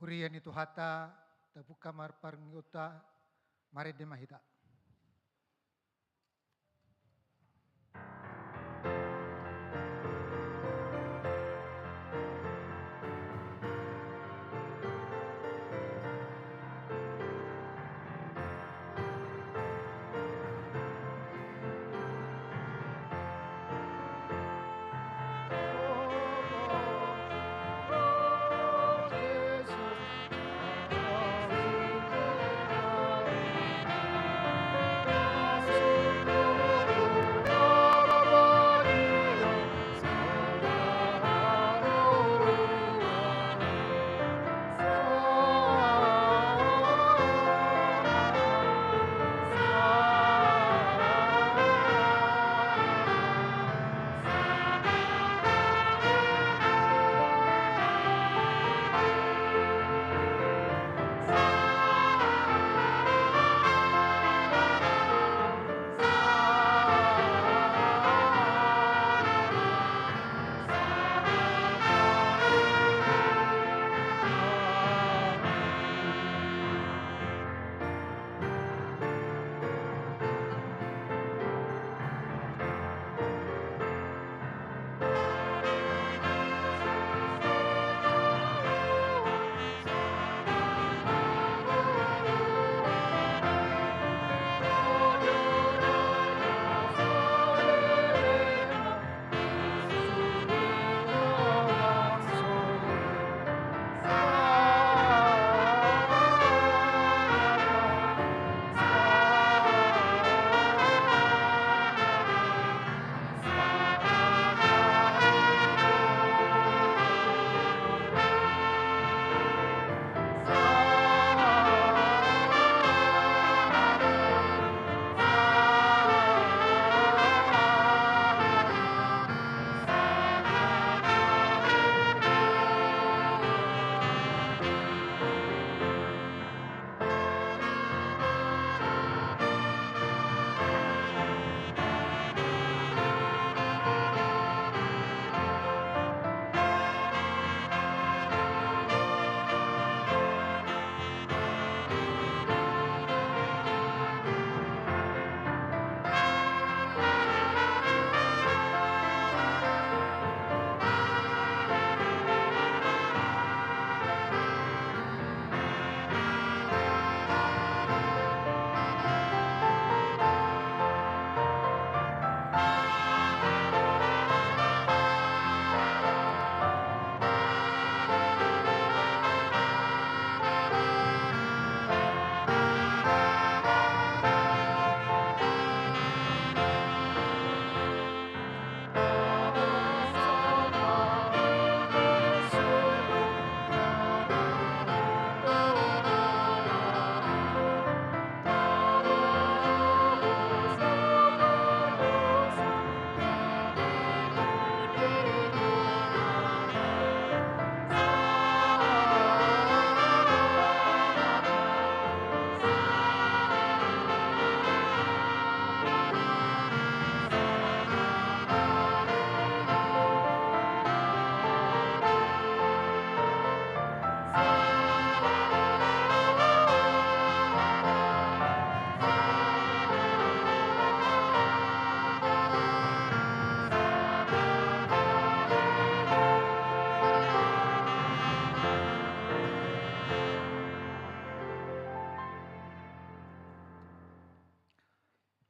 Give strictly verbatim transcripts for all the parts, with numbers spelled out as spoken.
Huria ni Tuhanta, tabuka ma parngoluonta, marende ma hita.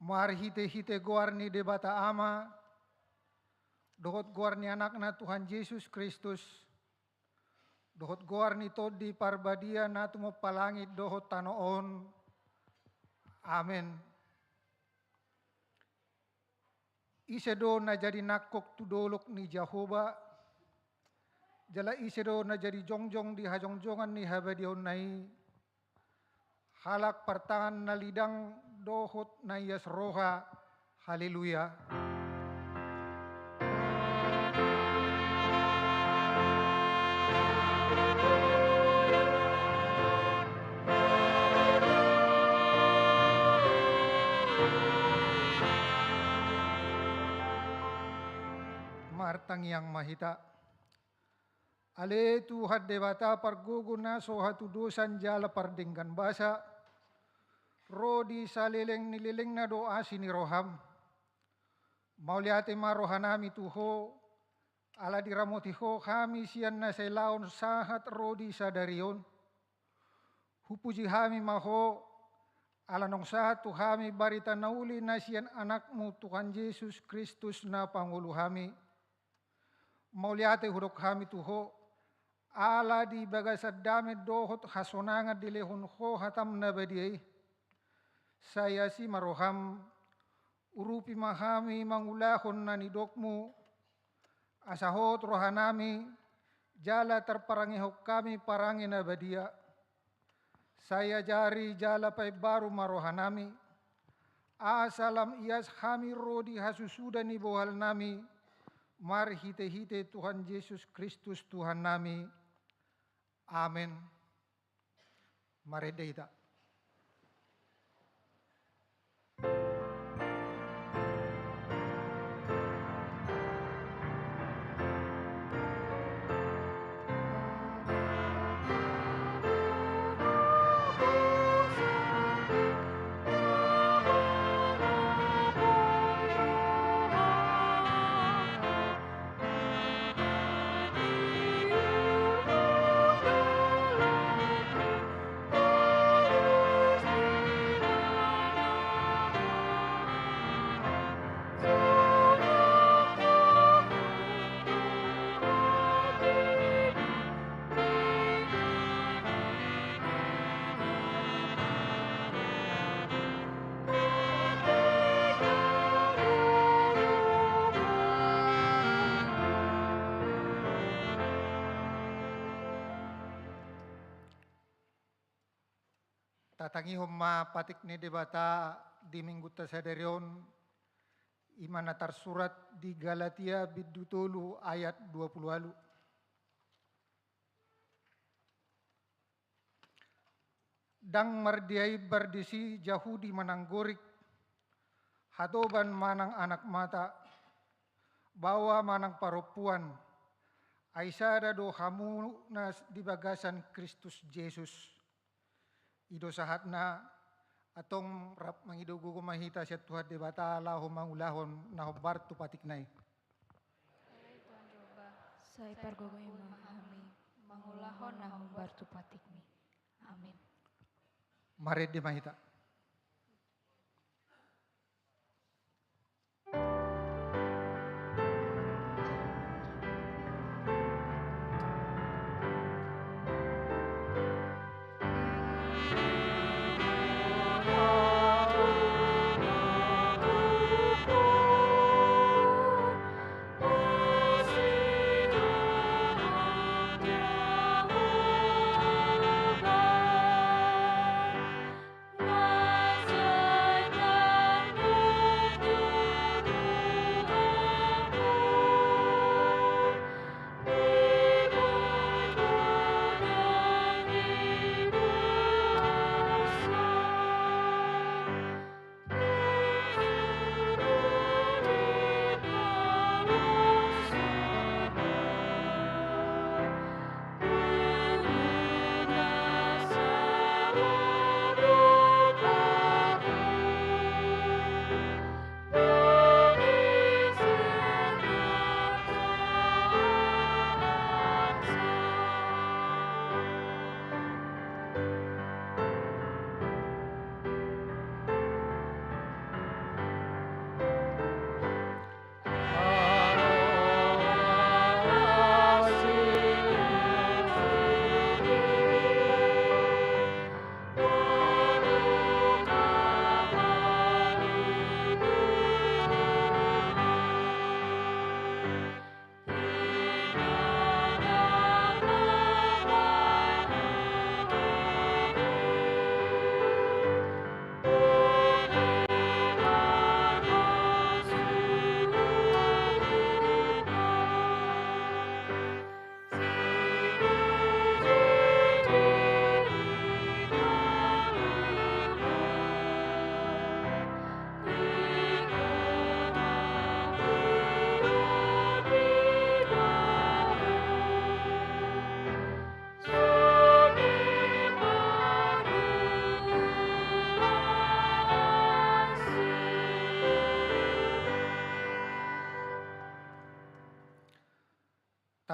Marhitehite goar ni Debata Ama, dohot goar ni Anakna Tuhan Jesus Kristus, dohot goar ni Tondi Parbadia na tumompa langit dohot tano on. Amen. Ise do na jadi nangkok tu dolok ni Jahowa, jala ise do na jadi jongjong di hajongjongan ni habadiaonna i, halak partangan na lidang dohot na ias roha. Haleluya. Martangiang ma hita. Ale Tuhan Debata pargogo na so hatudosan jala pardenggan basa, ro di saleleng ni lelengna do asi ni roham. Mauliate ma rohanami tu Ho, ala diramoti Ho hami sian na sai laon sahat ro di sadari on. Hupuji hami ma Ho, ala naung sahat tu hami barita na uli na sian Anakmu Tuhan Jesus Kristus na pangolu hami. Mauliate hudok hami tu Ho, ala di bagasan dame dohot hasonangan dilehon Ho hatam na badia i. Sai asi ma roham, urupi ma hami mangulahon na nidokmu, asa hot rohanami, jala tarparangehon hami parange na badia. Sai ajari jala paimbaru ma rohanami, asa lam ias hami ro di hasusuda ni bohalnami, marhitehite Tuhan Jesus Kristus Tuhannami. Amen. Marende hita. Tatangihon ma patik ni Debata di minggunta sadari on, i ma na tarsurat di Galatia bindu tolu ayat dua pulu ualu. Ndang mardiaimbar disi Jahudi manang Gorik, hatoban manang anak mata, baoa manang parompuan, ai sada do hamuna di bagasan Kristus Jesus. I do sahatna. Antong rap mangido gogo ma hita sian Tuhan Debata laho mangulahon na hombar tu patikna i. Ale Tuhan Jahowa, sai pargogoi ma hami mangulahon na hombar tu patikmi. Amin. Marende ma hita.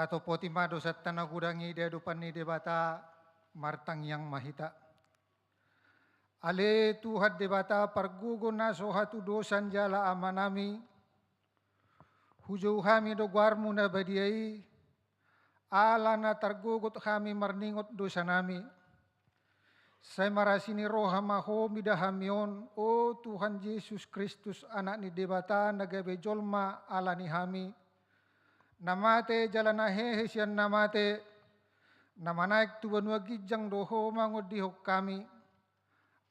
Tatompoti ma dosanta na godang i di adopan ni Debata, martangiang ma hita. Ale Tuhan Debata, pargogo na so hatudosan jala Amanami, hujou hami do goarmu na badia i, ala na targogot hami marningot dosanami. Sai marasi ni roha ma Ho mida hami on, o Tuhan Jesus Kristus, Anak ni Debata, na gabe jolma ala ni hami, na mate jala na hehe sian na mate, na manaek tu banua ginjang do Ho mangondihon hami.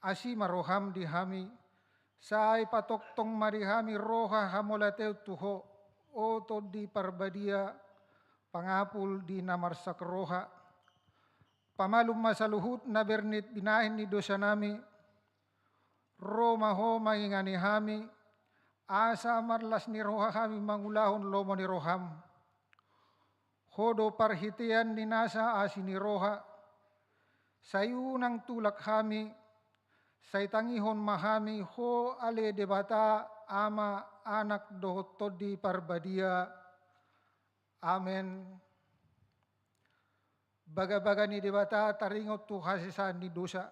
Asi ma roham di hami, sai patongtong ma di hami roha hamauliateon tu Ho, o Tondi Parbadia, pangapul di na marsak roha. Pamalum ma saluhut na bernit binahen ni dosanami, ro ma Ho mangingani hami, asa marlas ni roha hami mangulahon lomo ni roham. Ho do parhitean ni nasa asi ni roha, sai unang tulak hami, sai tangihon ma hami Ho ale Debata, Ama, Anak dohot Tondi Parbadia. Amen. Bagabaga ni Debata taringot tu hasesaan ni dosa.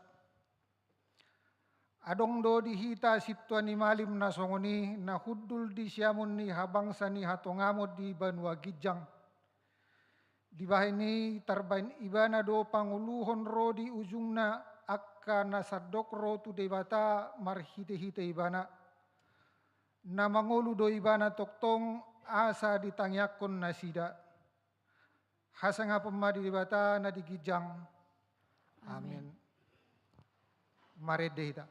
Adong do di hita sintua ni malim na songon i, na hundul di siamun ni habangsa ni hatongamon di banua ginjang. Dibahen i tarbahen ibana do pangoluhon ro di ujungna angka na sandok ro tu Debata marhitehite ibana. Na mangolu do ibana tongtong asa ditangiangkon nasida. Hasangapon ma di Debata na di ginjang. Amen. Amen. Marende hita.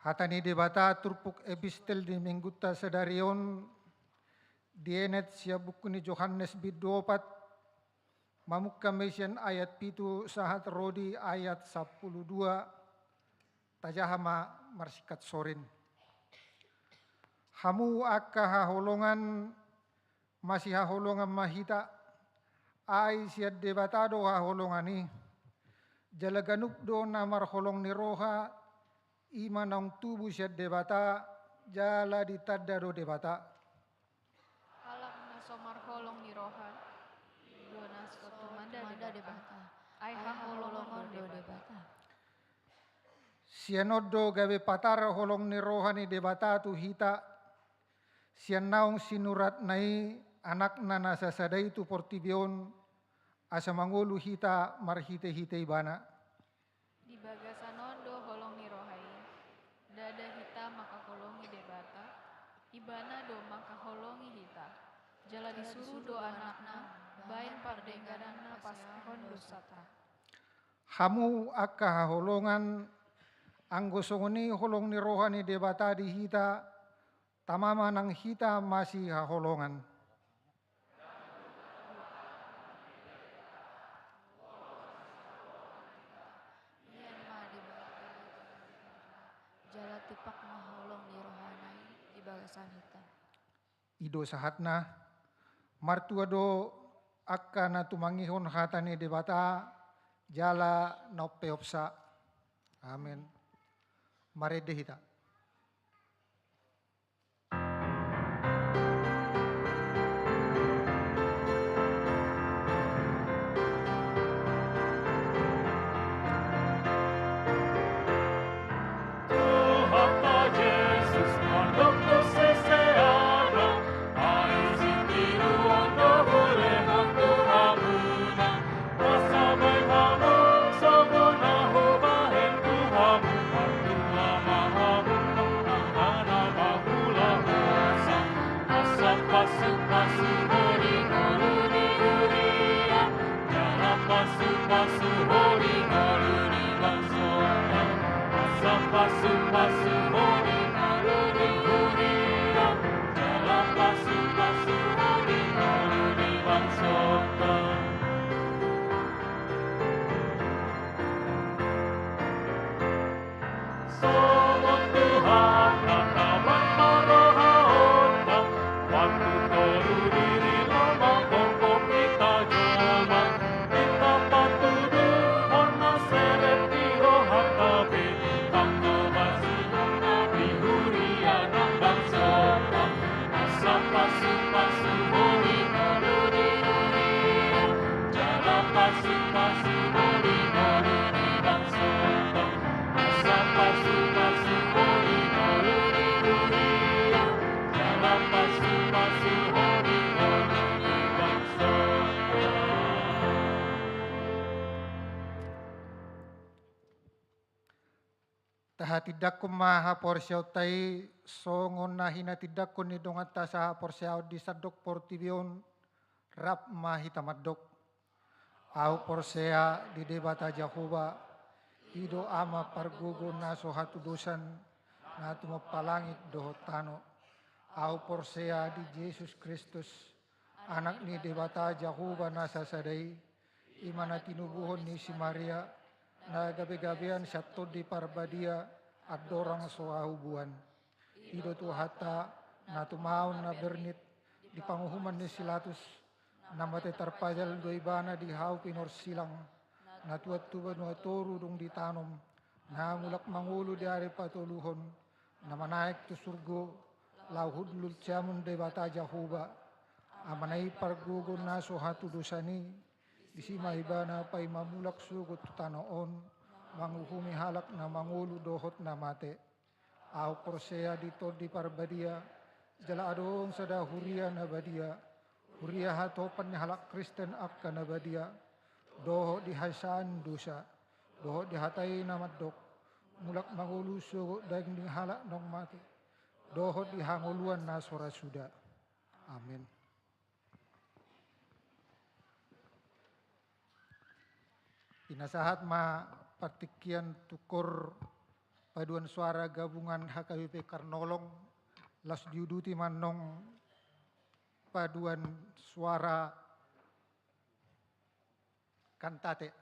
Hata ni Debata turpuk epistel di minggunta sadari on dienet sian buku ni Johannes bindu opat, mamungka ma i sian ayat pitu sahat ro di ayat sampulu dua. Tajaha ma marsingkat sorin. Hamu angka haholongan, masihaholongan ma hita, ai sian Debata do haholongan i. Jala ganup do na marholong ni roha, i ma naung tubu sian Debata, jala ditanda do Debata. Halak na so marholong ni roha, i do na so tumanda Debata. Ai haholongon do Debata. Sian on do gabe patar holong ni roha ni Debata tu hita, sian naung sinuratna i Anakna na sasada i tu portibi on, asa mangolu hita marhitehite Ibana. Di bagasan on do holong ni roha i. Ndada hita mangkaholongi Debata, Ibana do mangkaholongi hita. Jala disuru do Anakna baen pardengganan na pasahathon dosanta. Hamu angka haholongan, anggo songon i holong ni roha ni Debata di hita, tama ma nang hita masihaholongan. Pakma holong ni rohana i di bagasan hita. I do sahatna, martua do angka na tumangihon hata ni Debata, jala na umpeopsa. Amen. Marende hita. Tahatindangkon ma haporseaonta i songon na hinatindangkon ni donganta sahaporseaon di sandok portibi on. Rap ma hita mandok. Ahu porsea di Debata Jahowa, i do Ama pargogo na so hatudosan, na tumompa langit dohot tano. Ahu porsea di Jesus Kristus, Anak ni Debata Jahowa na sasada i, i ma na tinubuhon ni si Maria, na gabegabean sian Tondi Parbadia, andorang so ahu buan. I do Tuhanta, na tumaon na bernit di panguhuman ni si Latus, na mate tarpajal do ibana di hau pinorsilang, na tuat tu banua toru dung ditanom, na mulak mangolu di ari patoluhon, na manaek tu surgo, laho hundul siamun Debata Jahowa, Amana i pargogo na so hatudosan i, disi ma ibana paima mulak sogot tu tano on, manguhumi halak na mangolu dohot na mate. Ahu porsea di Tondi Parbadia, jala adong sada huria na badia, huria hatopan ni halak Kristen angka na badia, dohot di hasesaan dosa, dohot di hata i na mandok, mulak mangolu sogot daging ni halak naung mate, dohot di hangoluan na so ra suda. Amen. Pinasahat ma partingkian tungkor paduan suara gabungan H K B P Karnolong, laos diuduti ma annon paduan suara kantate.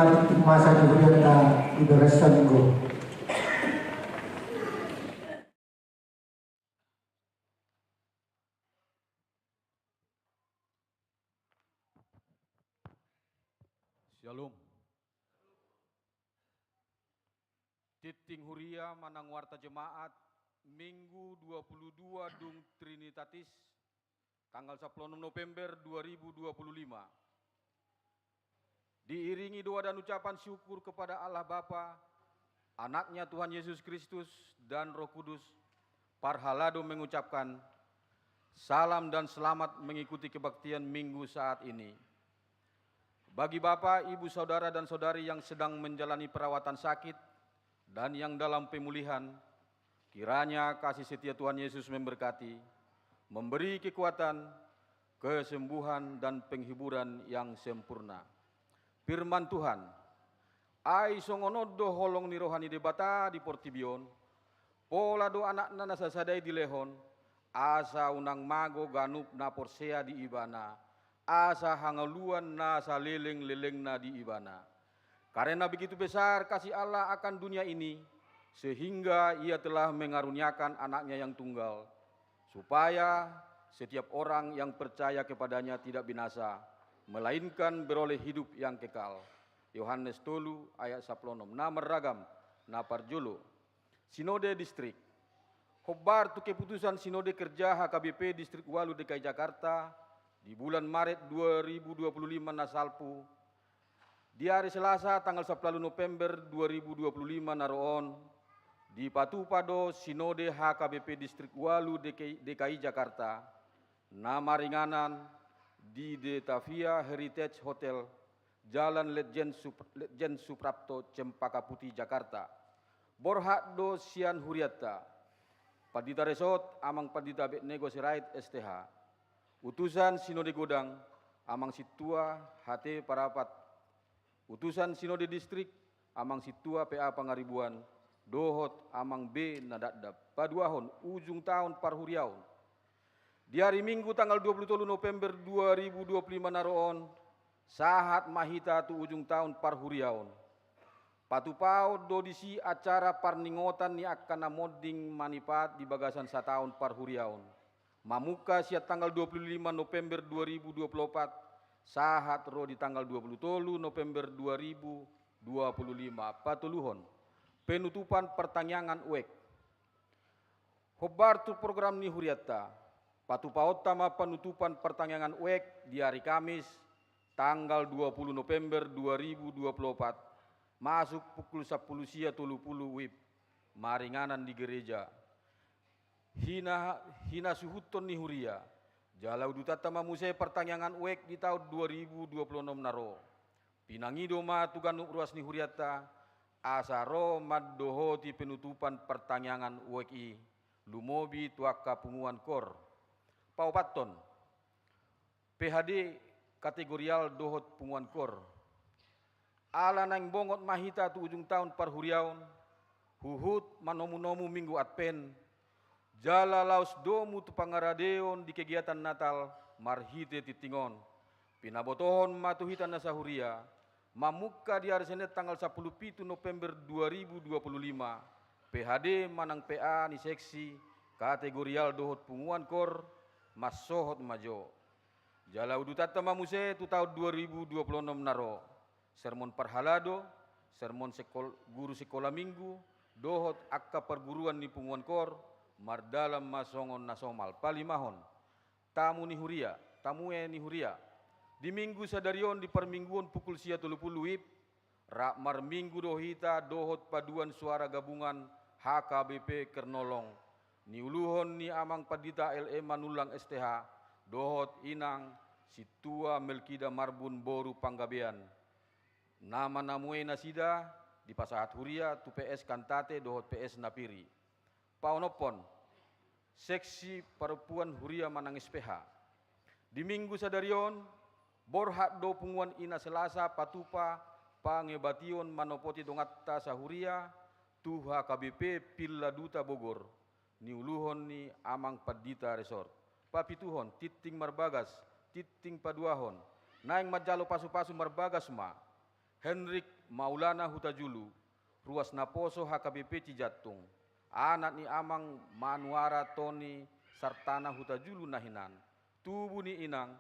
Masa di hurianta di Bagasan Minggu. Shalom. Tingting huria manang warta jemaat, Minggu dua puluh dua dung Trinitatis, tanggal sapuluh onom November dua ribu dua puluh lima. Diiringi doa dan ucapan syukur kepada Allah Bapa, Anaknya Tuhan Yesus Kristus, dan Roh Kudus, parhalado mengucapkan salam dan selamat mengikuti kebaktian Minggu saat ini. Bagi Bapak, Ibu, Saudara, dan Saudari yang sedang menjalani perawatan sakit dan yang dalam pemulihan, kiranya kasih setia Tuhan Yesus memberkati, memberi kekuatan, kesembuhan, dan penghiburan yang sempurna. Firman Tuhan, ai songon on do holong ni roha ni Debata di portibi on, pola do Anakna na sasada i dilehon, asa unang mago ganup na porsea di Ibana, asa hangoluan na saleleng-lelengna di Ibana. Karena begitu besar kasih Allah akan dunia ini, sehingga Ia telah mengaruniakan Anaknya yang tunggal, supaya setiap orang yang percaya kepada-Nya tidak binasa, melainkan beroleh hidup yang kekal. Yohanes tolu ayat sapuluh onom. Na marragam, na parjolo, Sinode Distrik. Hombar tu keputusan Sinode Kerja H K B P Distrik Ualu D K I Jakarta di bulan Maret dua ribu dua puluh lima na salpu, di ari Selasa tanggal sapuluh November dua ribu dua puluh lima na ro on, dipatupa do Sinode H K B P Distrik Ualu D K I, D K I Jakarta, na maringanan di Detavia Heritage Hotel, Jalan Letjen Sup-, Letjen Suprapto, Cempaka Putih, Jakarta. Borhat do sian hurianta, Pandita Resort, Amang Pandita Abednego Sirait, S T H. Utusan Sinode Godang, Amang Sintua H T Parapat. Utusan Sinode Distrik, Amang Sintua P A Pangaribuan, dohot Amang B Nadatdap. Paduahon, ujung taon parhuriaon. Di ari Minggu tanggal dua puluh tolu November dua ribu dua puluh lima na ro on, sahat ma hita tu ujung taon parhuriaon. Patupaon do disi acara parningotan ni angka na monding manipat di bagasan sataon parhuriaon. Mamungka sian tanggal dua puluh lima November dua ribu dua puluh opat, sahat ro di tanggal dua puluh tolu November dua ribu dua puluh lima. Patoluhon, penutupan partangiangan wijk. Hombar tu program ni hurianta, patupaonta ma penutupan partangiangan wijk di ari Kamis, tanggal dua puluh November dua ribu dua puluh opat, masuk pukul sapuluh sia tolu puluh wib, maringanan di gereja. Hina-, hinasuhuton ni huria, jala udutanta ma muse partangiangan wijk di taon dua ribu dua puluh onom na ro. Pinangido ma tu ganup ruas ni hurianta, asa ro mandohoti penutupan partangiangan wijk i, lumobi tu angka punguan koor. Paopathon, P H D kategorial dohot punguan koor. Ala naeng bongot ma hita tu ujung taon parhuriaon, huhut manomunomu Minggu Advent, jala laos domu tu pangaradeon di kegiatan Natal marhite tingting on. Pinabotohon ma tu hita na sahuria, mamungka di ari Senin tanggal sapuluh pitu November dua ribu dua puluh lima, P H D manang P A ni seksi, kategorial dohot punguan koor, mansohot ma jo. Jala udutanta ma muse tu taon dua ribu dua puluh onom na ro. Sermon parhalado, sermon sekol-, guru sekolah minggu, dohot angka parguruan ni punguan koor, mardalan ma songon na somal. Palimahon, tamu ni huria, tamue ni huria. Di Minggu sadari on di parmingguon pukul sia tolu puluh wib, rap marminggu do hita dohot paduan suara gabungan H K B P Kernolong, niuluhon ni Amang Pandita L E Manullang S T H, dohot Inang Sintua Melkida Marbun boru Panggabean, na manamue nasida dipasahat huria tu P S Kantate dohot P S Napiri. Paonomhon, seksi parompuan huria manang S P H. Di Minggu sadari on, borhat do punguan i na Selasa patupa pangebation manopoti donganta sahuria tu H K B P Villa Duta Bogor, niuluhon ni Amang Pandita Resort. Papituhon, tingting marbagas, tingting paduahon, naeng manjalo pasupasu marbagas ma. Henrik Maulana Hutajulu, ruas naposo H K B P Cijantung, anak ni Amang Manuara Toni Sartana Hutajulu na hinan, tubu ni inang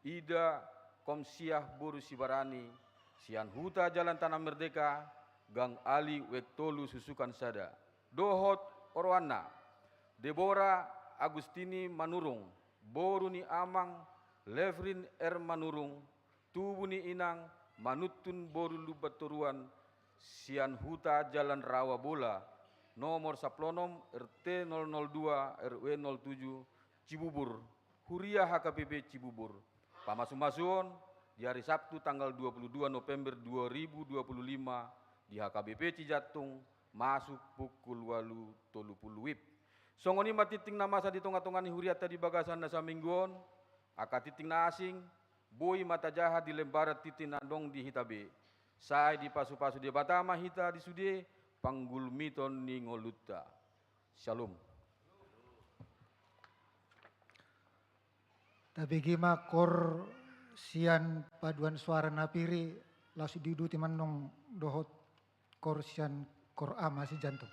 Ida Komsiah boru Sibarani, sian huta Jalan Tanah Merdeka, Gang Ali Wek Tolu Susukan Sada, dohot oroanna, Debora Agustini Manurung, boru ni Amang Levrin R Manurung, tubu ni inang Manuntun boru Lumbantoruan, sian huta Jalan Rawa Bola, nomor sampulu onom, R T nol nol dua, R W nol tujuh, Cibubur, Huria H K B P Cibubur. Pamasumasuon di hari Sabtu tanggal dua puluh dua November dua ribu dua puluh lima di H K B P Cijantung, masuk pukul ualu tolu pulu W I B. Songon i ma tingting na masa di tongatonga ni hurianta di bagasan na saminggu on, angka tingting na asing, boi ma tajaha di lembaran tingting na adong di hita be. Sai dipasupasu Debata ma hita di sude panggulmiton ni ngolunta. Shalom. Tabege ma kor sian paduan suara na pir i, laos diuduti ma annon dohot kor sian kor Ama Sijantung.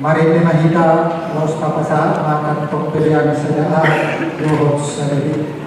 Marende ma hita, laos tapasahat ma tong pelean sada ari dohot sada ari.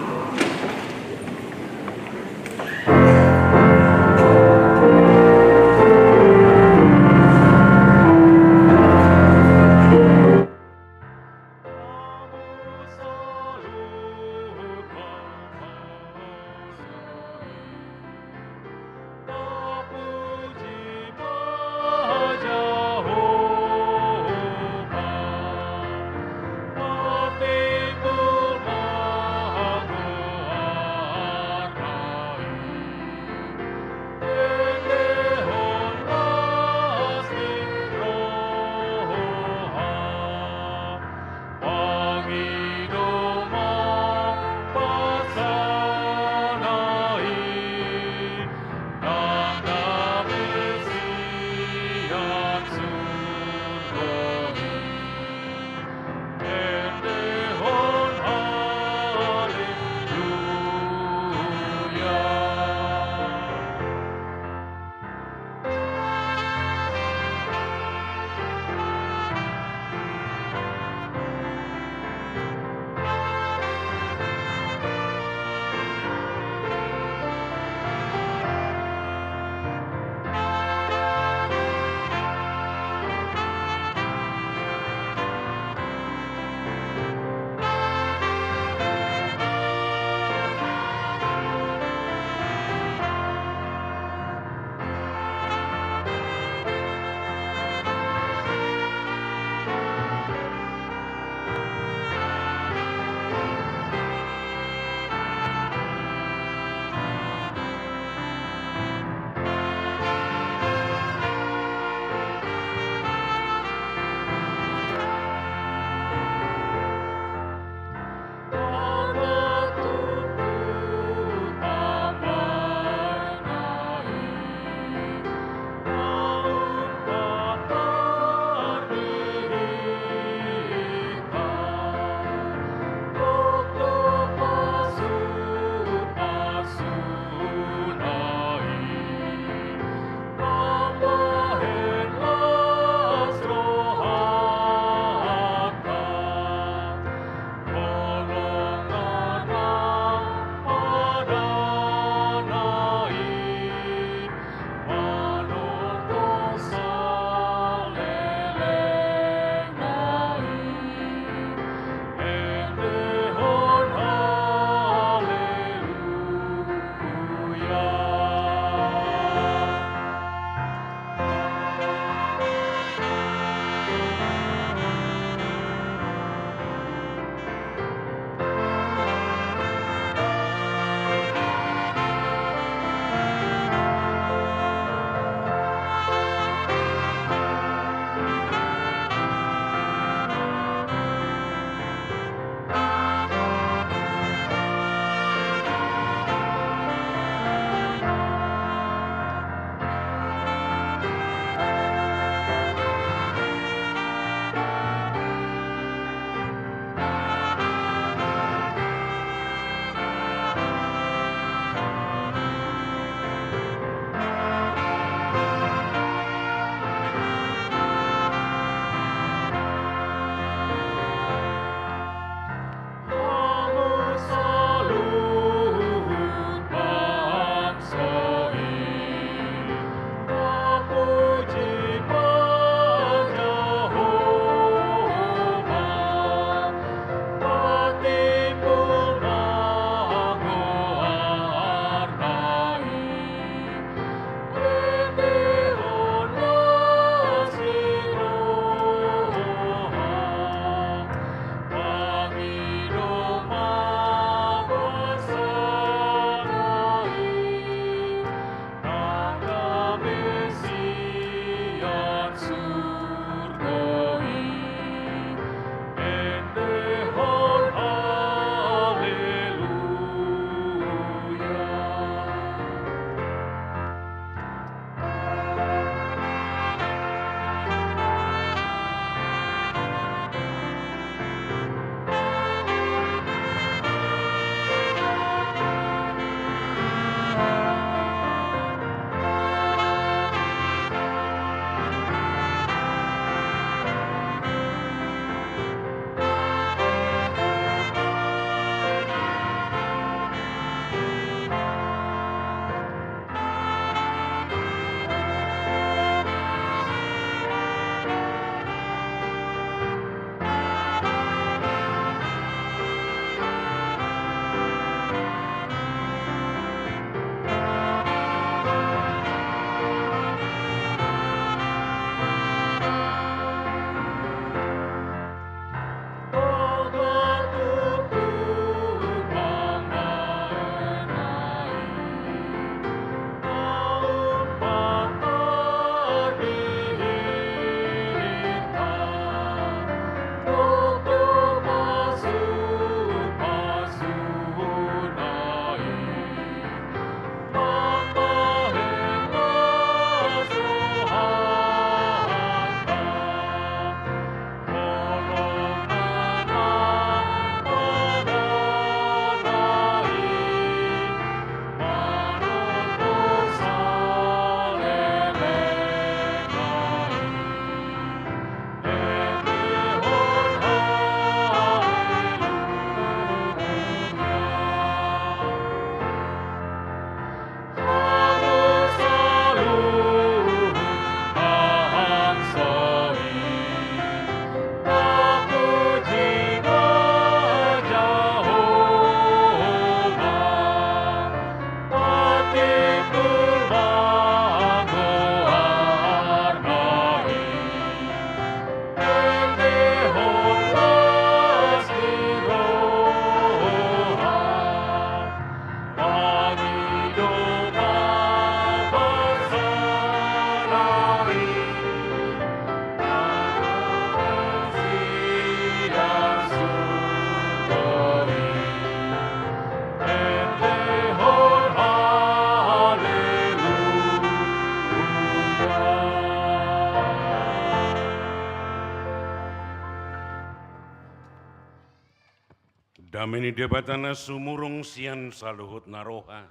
Dame ni Debata na sumurung sian saluhut na roha,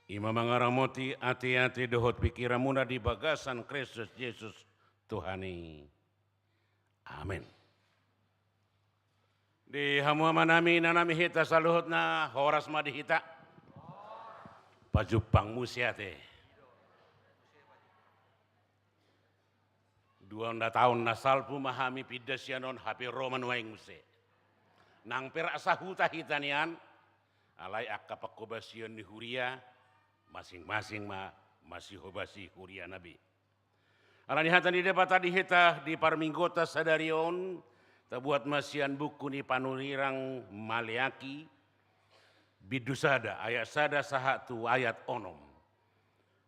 i ma mangaramoti ateate dohot pingkiranmuna di bagasan Kristus Jesus Tuhan i. Amen. Di hamu amanami, inanami, hita saluhutna, horas ma di hita. Pajumpang muse ate. Dua nda taon na salpu ma hami pinda sian on, hape ro ma nuaeng muse. Nang perak sahuta hita nian, alai angka panghobasion ni huria, masing-masing ma masihobasi huriana be. Alani hata ni Debata di hita di parmingguonta sadari on, tabuat ma sian buku ni panurirang Maleaki, bindu sada, ayat sada sahat tu ayat onom.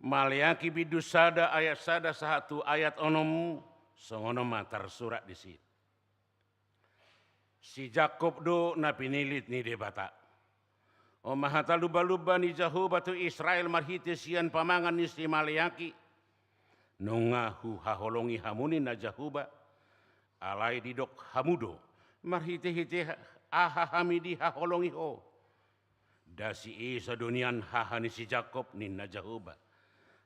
Maleaki bindu sada, ayat sada sahat tu ayat onom, songon on ma tarsurat disi. Si Jakkob do na pinilit ni Debata. On ma hata lumba-lumba ni Jahowa tu Israel marhite sian pamangan ni si Maleaki. Nunga huhaholongi hamu ninna Jahowa, alai didok hamu do, marhite-hite aha hami dihaholongi ho? Nda siesa do nian haha ni si Jakkob ninna Jahowa.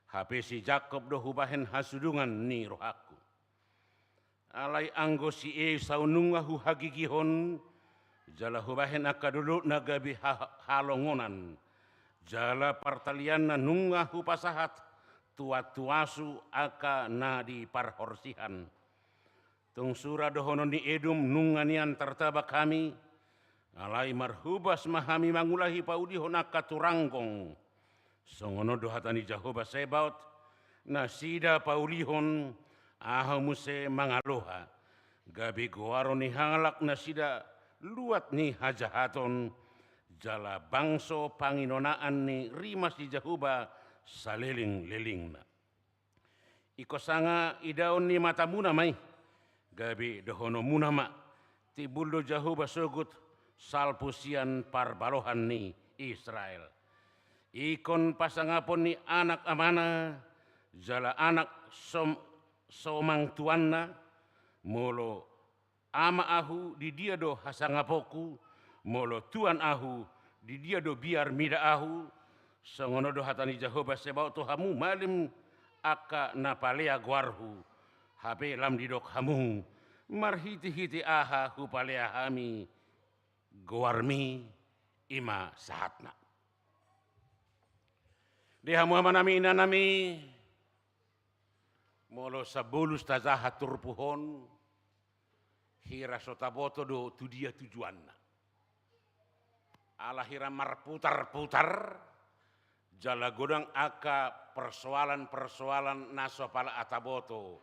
Hape si Jakkob do hubahen hasudungan ni rohangku. Alai anggo si Esau nunga huhagigihon, jala hubahen angka dolokna gabe ha-, halongonan, jala partalianna nunga hupasahat tu antuasu angka na di parhorsihan. Tung sura dohonon ni Edom nunga nian tartabak hami, alai marhobas ma hami mangulahi paulihon angka turanggong. Songon on do hata ni Jahowa Sebaot, nasida paulihon, ahu muse mangaloha. Gabe goaron ni halak nasida luat ni hajahaton, jala bangso panginonaan ni rimas ni Jahowa saleleng-lelengna. Ingkon sanga idaon ni matamuna ma i, gabe dohononmuna ma, timbul do Jahowa sogot salpu sian parbalohan ni Israel. Ingkon pasangapon ni anak amana, jala anak som-, somang tuanna, molo ama ahu, di dia do hasangaponku, molo tuan ahu, di dia do biar mida ahu? Songon on do hata ni Jahowa Sebaot tu hamu malim angka na palea goarhu, hape lam didok hamu, marhite-hite aha hupalea hami goarmi, i ma sahatna. Di hamu amanami inanami, molo sabolus tajaha turpuk on, hira so taboto do tu dia tujuanna. Ala hira marputar-putar, jala godang angka persoalan-persoalan na so pala taboto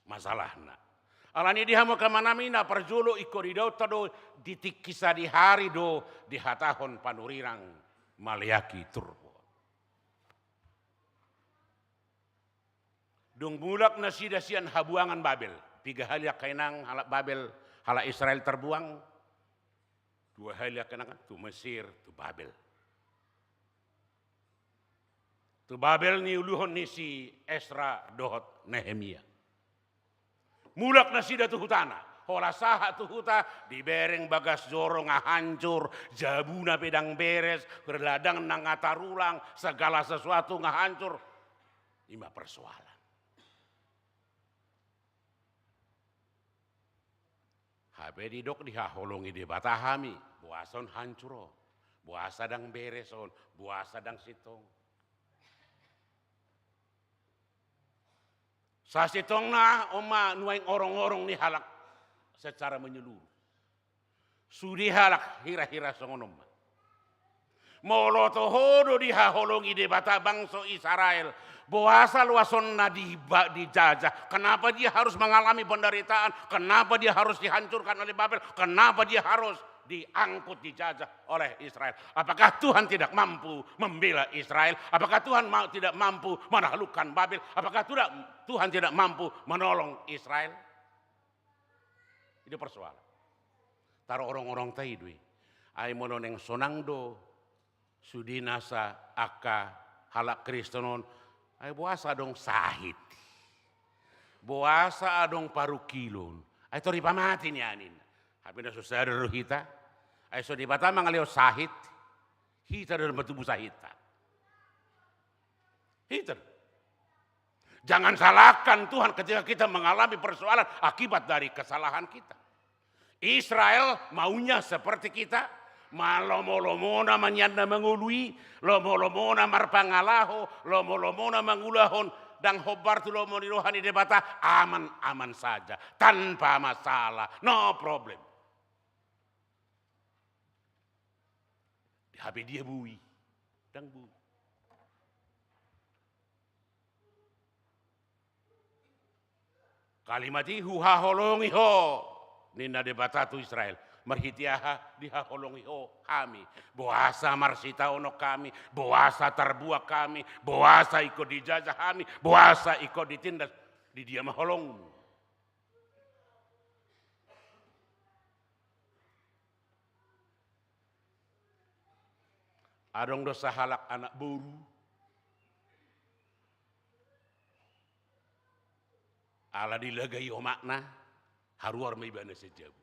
masalahna. Alani i di hamu angka amanami, na parjolo ingkon idaonta do di tingki sadihari do dihatahon panurirang Maleaki turpuk on. Dung mulak nasida sian habuangan Babel, piga hali angka inang halak Babel, halak Israel tarbuang? Dua hali angka inang, tu Mesir, tu Babel. Tu Babel niuluhon ni si Esra dohot Nehemia. Mulak nasida tu hutana. Holan sahat tu huta, dibereng bagas joro nga hancur, jabuna pe ndang beres, ladangna nga tarulang, segala sesuatu nga hancur. I ma persoalan. Hape didok dihaholongi Debata hami, boasa on hancur on, boasa ndang beres on, boasa ndang sintong. Sasintongna on ma nuaeng orong-orong ni halak secara menyeluruh. Sude halak hira-hira songon on ma. Molo toho do dihaholongi Debata bangso Israel, boasa loas on na di-, ba-, dijajah? Kenapa dia harus mengalami penderitaan? Kenapa dia harus dihancurkan oleh Babel? Kenapa dia harus diangkut, dijajah oleh Israel? Apakah Tuhan tidak mampu membela Israel? Apakah Tuhan ma-, tidak mampu menaklukkan Babel? Apakah tidak, Tuhan tidak mampu menolong Israel? I do persoalan. Taro orong-orongta i do i. Ai molo naeng sonang do sude nasa angka halak Kristen on, ai boasa adong sahit? Boasa adong parungkilon? Ai tor dipamate nian ninna. Hape na so sadar do hita. Ai so Debata mangalehon sahit, hita do na matubu sahitta. Hita do. Jangan salahkan Tuhan ketika kita mengalami persoalan akibat dari kesalahan kita. Israel maunya seperti kita, ma-, lomo-lomona ma nian na mangolu i, lomo-lomona marpangalaho, lomo-lomona mangulahon, ndang hombar tu lomo ni roha ni Debata, aman-aman saja, tanpa masalah, no problem. Hape dia boi, ndang boi. Kalimat i, huhaholongi ho, ninna Debata tu Israel. Marhite aha dihaholongi ho hami? Boasa marsitaonon hami? Boasa tarbuang hami? Boasa ingkon dijajah hami? Boasa ingkon ditindas? Di dia ma holongmu? Adong do sahalak anak boru, ala dilagai omakna, haruar ma ibana sian jabu.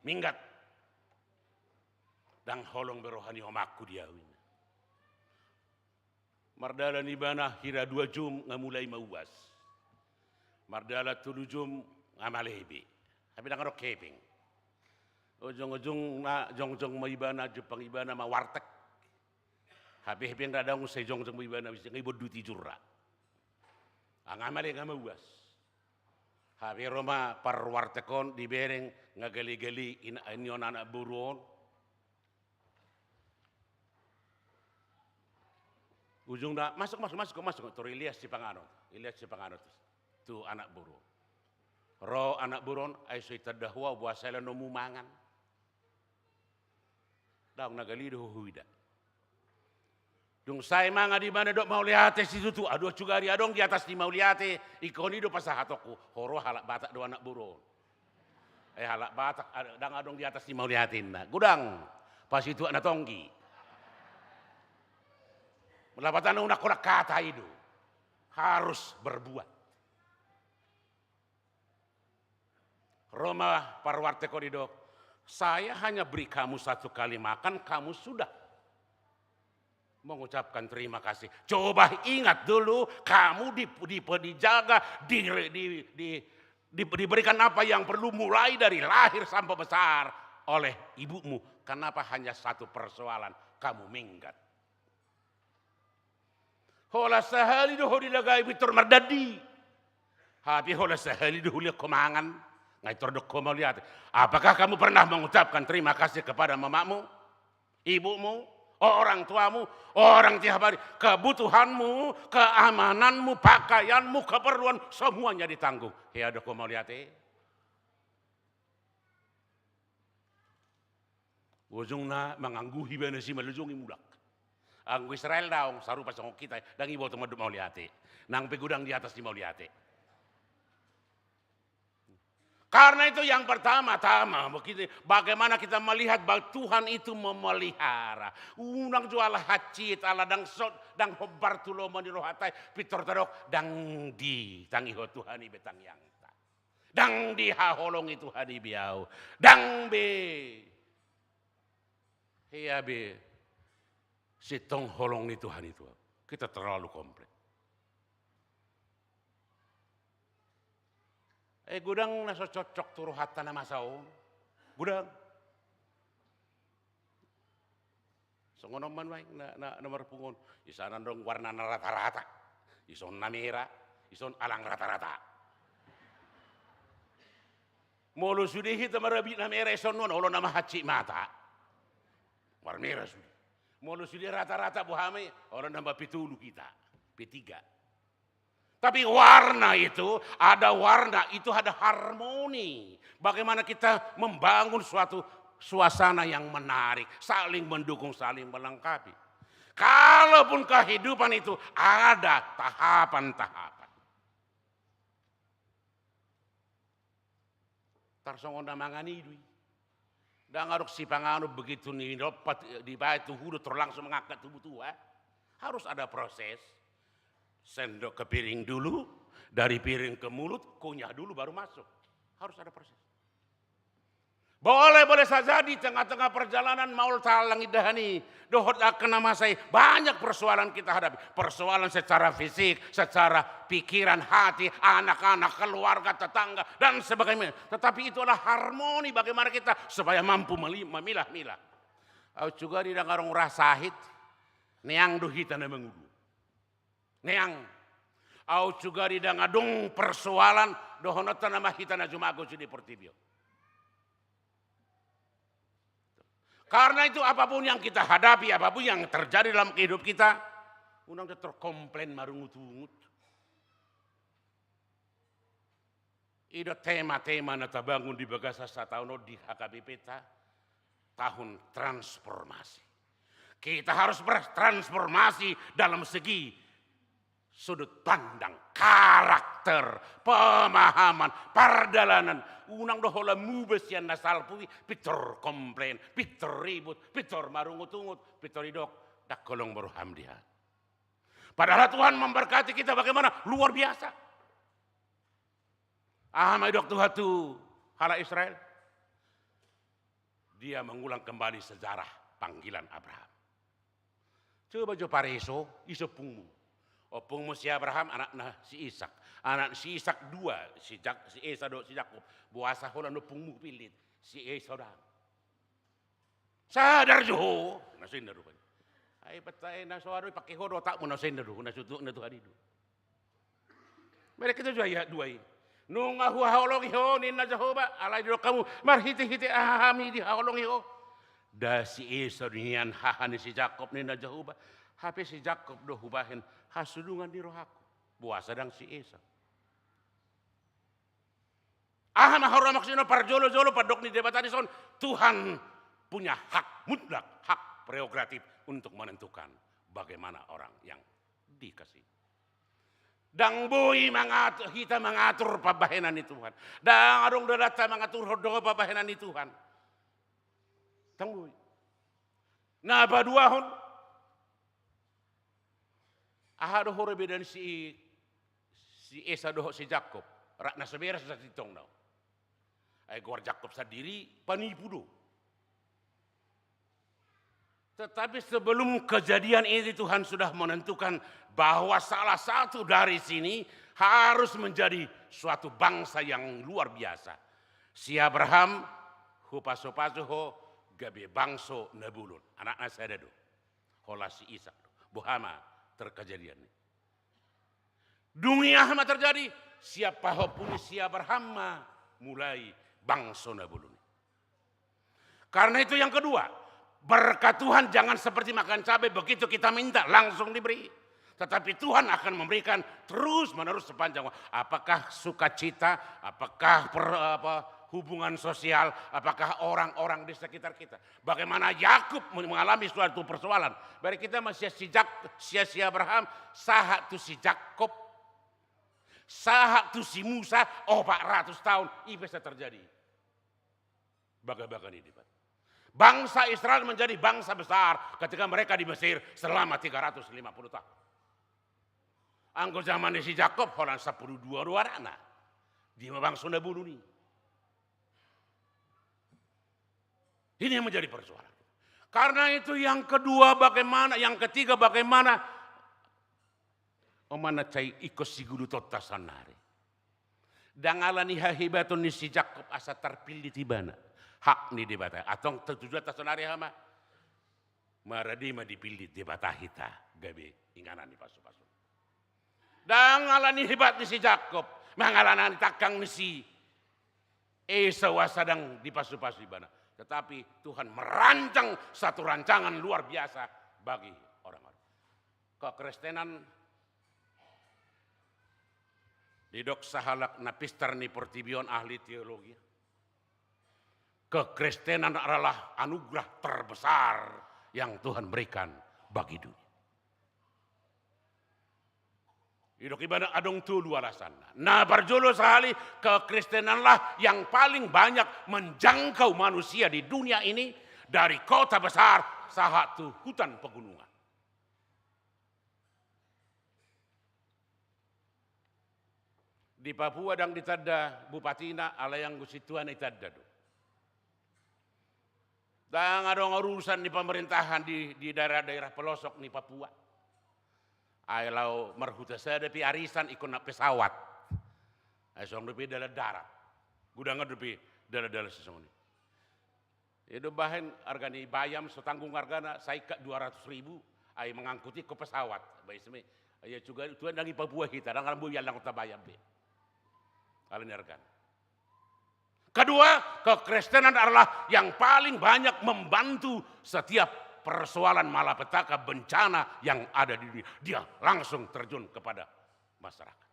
Minggat. Ndang holong be roha ni omakku di ahu, ninna. Mardalan ibana hira dua jom nga mulai mauas. Mardalan tolu jom nga male be. Hape ndang adong hepeng. Ujung-ujungna jongjong ma ibana, jumpang ibana ma warteg. Hape hepeng ndang adong, sai jongjong ma ibana, muse nga ibon duit i jurra. Nga male, nga mauas. Hape ro ma parwarteg on, dibereng nga gale-gale ina-, inion anak boru on. Ujungna, masuk, masuk, masuk, masuk. Tor ilean sipanganon, ilean sipanganon tu, tu anak boru. Ro anak boru on, ai so itanda ho ahu, boasa ela nomu mangan? Ndang, na gale do ho huida. Dung sae mangan ibana, didok mauliate situtu. Adong juga ari adong di atas ni mauliate, ingkon i do pasahatonku. Ho ro halak Batak do anak boru on. Eh, halak Batak, ad-, ndang adong di atas ni mauliate, ninna. Godang, pasituak na tonggi. Lapatanna unang holan hata i do. Harus berbuat. Ro ma parwarteg on, didok, saya hanya beri kamu satu kali makan, kamu sudah mengucapkan terima kasih. Coba ingat dulu, kamu di-, di-, dijaga, di-, di-, di-, di-, diberikan apa yang perlu mulai dari lahir sampai besar oleh ibumu. Kenapa hanya satu persoalan kamu minggat? Holan sahali do ho dilagai pintor mardandi. Hape holan sahali do huliat ho mangan, nga pintor didok ho mauliate. Apakah kamu pernah mengucapkan terima kasih kepada mamamu, ibumu, orang tuamu, orang tiap hari, kebutuhanmu, keamananmu, pakaianmu, keperluan, semuanya ditanggung. Hea do ho mauliate? Ujungna mangangguhi ibana, simalujung i mulak. Anggo Israel daong, sarupa songon hita, ndang iboto mandok mauliate. Nang pe godang di atas ni mauliate. Karena itu yang pertama-tama, begini, bagaimana kita melihat bahwa Tuhan itu memelihara. Unang jala hansit ala ndang so-, ndang hombar tu lomo ni rohanta i, pintor tadok, ndang ditangihon Tuhan i be tangiangta. Ndang dihaholongi Tuhan i be ahu. Ndang be. Hea be. Sintong holong ni Tuhan i tu ahu. Kita terlalu komplek. Eh, godang na so cocok tu rohanta na masa on. Godang. Songon on ma nuaeng na, na, na marpungu on. Di sana adong warna na rata-rata. Dison na mera, dison alang rata-rata. Molo sude hita marabit na mera, dison nuaeng olo nama hansit mata. Marmera sude. Molo sude rata-rata, boha ma i, olo nama P tolu hita. P tiga. Tapi warna itu, ada warna, itu ada harmoni. Bagaimana kita membangun suatu suasana yang menarik, saling mendukung, saling melengkapi. Kalaupun kehidupan itu ada tahapan-tahapan. Tarsongon na mangan i do i. Ndang adong sipanganon begitu ni lompat, eh, dibaen tu hudon, tor langsung mangangkat tu butuha. Harus ada proses. Sendok ke piring dulu, dari piring ke mulut, kunyah dulu baru masuk. Harus ada proses. Boleh, boleh saja di tengah-tengah perjalanan maol talang indahan i, dohot angka na masa i, banyak persoalan kita hadapi. Persoalan secara fisik, secara pikiran, hati, anak-anak, keluarga, tetangga, dan sebagainya. Tetapi itu adalah harmoni bagaimana kita supaya mampu meli-, memilah-milah. Au juga di dangarong rasahit, neang do hita na mangulu. Neang. Au juga di dang adong persoalan, dohononta nama hita na jumago di portibi on. Karena itu, apapun yang kita hadapi, apapun yang terjadi dalam kehidupan kita, unang terkomplain marungut-ungut. I do tema-tema na tabangun di bagasan sataon on di H K B P ta, tahun transformasi. Kita harus bertransformasi dalam segi sudut pandang, karakter, pemahaman, pardalanan. Unang do holan mubah sian na salpu i, pintor komplain, pintor ribut, pintor marungut-ungut, pintor didok, dang holong boru ham dia. Padahal Tuhan memberkati kita bagaimana? Luar biasa. Aha ma didok Tuhan tu halak Israel? Dia mengulang kembali sejarah panggilan Abraham. Coba jo pareso, ise ompungmu. Ompungmu si Abraham, anakna si Ishak. Anak si Ishak dua, si Jak-, si Esau dohot si Jakkob. Boasa holan ompungmu pillit, si Esau dang. Sadar jo ho, na so inna do. Ai petta na so adong i, pake ho do otakmu, na so inna do, na so tu, na tu hadi do. Mereka itu juga ya dua i. Nunga huhaholongi ho, ninna Jahowa, alai didok hamu, marhite-hite aha hami dihaholongi ho. Nda si Esau nian haha ni si Jakkob, ninna Jahowa. Hape si Jakkob do hubahen hasudungan ni rohangku. Boasa dang si Esau. Aha ma haroa maksudna parjolo-jolo, pandok ni Debata dison? Tuhan punya hak mutlak, hak prerogatif untuk menentukan bagaimana orang yang dikasih. Dang boi mangatur, hita mangatur pambahenan ni Tuhan. Dang adong dalanta mangaturhon do pambahenan ni Tuhan. Dang boi. Na paduahon, aha do hore beda ni si, si Esau dohot si Jakkob? Rap na so beres sasintongna on. Ai goar Jakkob sandiri panipu do. Tetapi sebelum kejadian ini, Tuhan sudah menentukan bahwa salah satu dari sini harus menjadi suatu bangsa yang luar biasa. Si Abraham, hupasu-pasu ho gabe bangso na bolon. Anakna sada do. Holan si Ishak do. Boha ma terkejadian ni. Dung i aha ma terjadi? Sian pahompu ni si Abraham ma mulai bangso na bolon i. Karena itu yang kedua, berkat Tuhan jangan seperti makan cabai, begitu kita minta langsung diberi. Tetapi Tuhan akan memberikan terus-menerus sepanjang waktu. Apakah sukacita, apakah per-, apa, hubungan sosial, apakah orang-orang di sekitar kita. Bagaimana Yakub mengalami suatu persoalan. Berarti kita masih si Jak-, si, si Abraham, sahat tu si Jakkob, sahat tu si Musa, opat ratus tahun, i pe sai terjadi. Bagabaga ni Debata. Bangsa Israel menjadi bangsa besar ketika mereka di Mesir selama tiga ratus lima puluh tahun. Anggo zaman ni si Jakkob, holan sampulu dua do anakna. Dia ma bangso na bolon i. Ini yang menjadi persoalan. Karena itu yang kedua bagaimana, yang ketiga bagaimana. Oma na cai ingkon sigulutonta saonnari. Dang ala ni hahebaton ni si Jakkob asa tarpillit ibana. Hak ni Debata. Antong tujuanta saonnari aha ma? Marade ma dipillit Debata hita gabe inganan ni pasu-pasu. Dang ala ni hebat ni si Jakkob, mangalani tangkang ni si Esau asa dang dipasu-pasu ibana. Tetapi Tuhan merancang satu rancangan luar biasa bagi orang-orang. Kekristenan, didok sahalak na pistar ni portibi on, ahli teologi, kekristenan adalah anugerah terbesar yang Tuhan berikan bagi dunia. Didok ibana adong tolu alasanna. Na parjolo sahali, kekristenanlah yang paling banyak menjangkau manusia di dunia ini, dari kota besar sahat tu hutan pegunungan. Di Papua ndang ditanda bupatina, alai anggo sintuana itanda do. Ndang adong urusan ni pemerintahan di, di daerah-daerah pelosok ni Papua. Ai laho marhuta sada pe arisan ingkon na pesawat. Ai songon dope dalan darat. Gudangan dope dalan-dalan sisongon i. Ia do bahen arga ni bayam so tanggung argana, saingkat dua ratus ribu, ai mangangkut ingkon pesawat. Baen seme. Ia juga tuan ndang i Papua hita, ndang rambu ia langkota bayam be. Alani argana. Kedua, kekristenan adalah yang paling banyak membantu setiap persoalan malapetaka, bencana yang ada di dunia. Dia langsung terjun kepada masyarakat.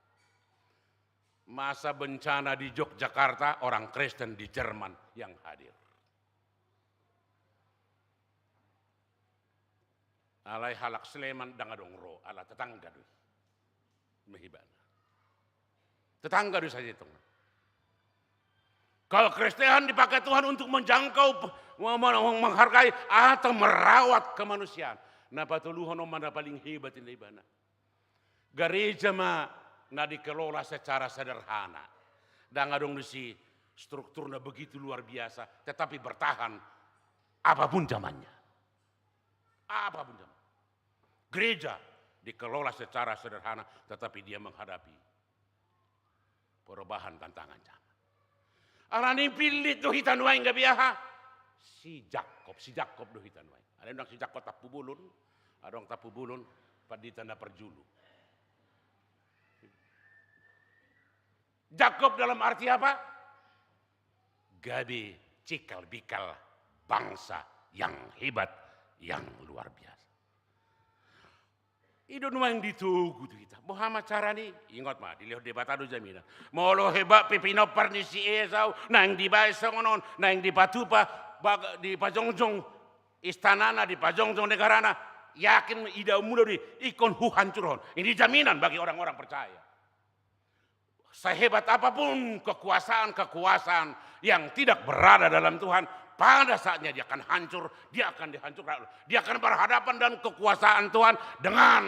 Masa bencana di Yogyakarta, orang Kristen di Jerman yang hadir. Alai halak Sleman ndang adong ro, ala tetangga do i. Ima ibana. Tetangga do i saja i tong. Kalau Kristen dipakai Tuhan untuk menjangkau, me-, me-, menghargai atau merawat kemanusiaan. Na patoluhon on ma na paling hebat, ninna ibana. Gareja ma na dikelola secara sederhana. Ndang adong disi strukturna begitu luar biasa, tetapi bertahan apapun zamannya. Apapun zamannya. Gereja dikelola secara sederhana, tetapi dia menghadapi perubahan tantangan zaman. Alani i pillit do hita nuaeng gabe aha? Si Jakob, si Jakob do hita nuaeng. Alai ndang si Jakob Tampubolon, adong Tampubolon, pandita na parjolo. Jakob dalam arti apa? Gabe cikal bikal bangsa yang hebat, yang luar biasa. I do nuaeng ditogu tu hita. Boha ma carana i? Ingot ma, dilehon Debata do jaminan. Molo hebat pe pinompar ni si Esau, naeng dibaen songon on, naeng dipatupa, bag-, dipajongjong istanana, dipajongjong negarana, yakin idaonmu do i, ingkon huhansurhon. Ini jaminan bagi orang-orang percaya. Sehebat apapun kekuasaan-kekuasaan yang tidak berada dalam Tuhan, pada saatnya dia akan hancur, dia akan dihancurkan. Dia akan berhadapan dengan kekuasaan Tuhan, dengan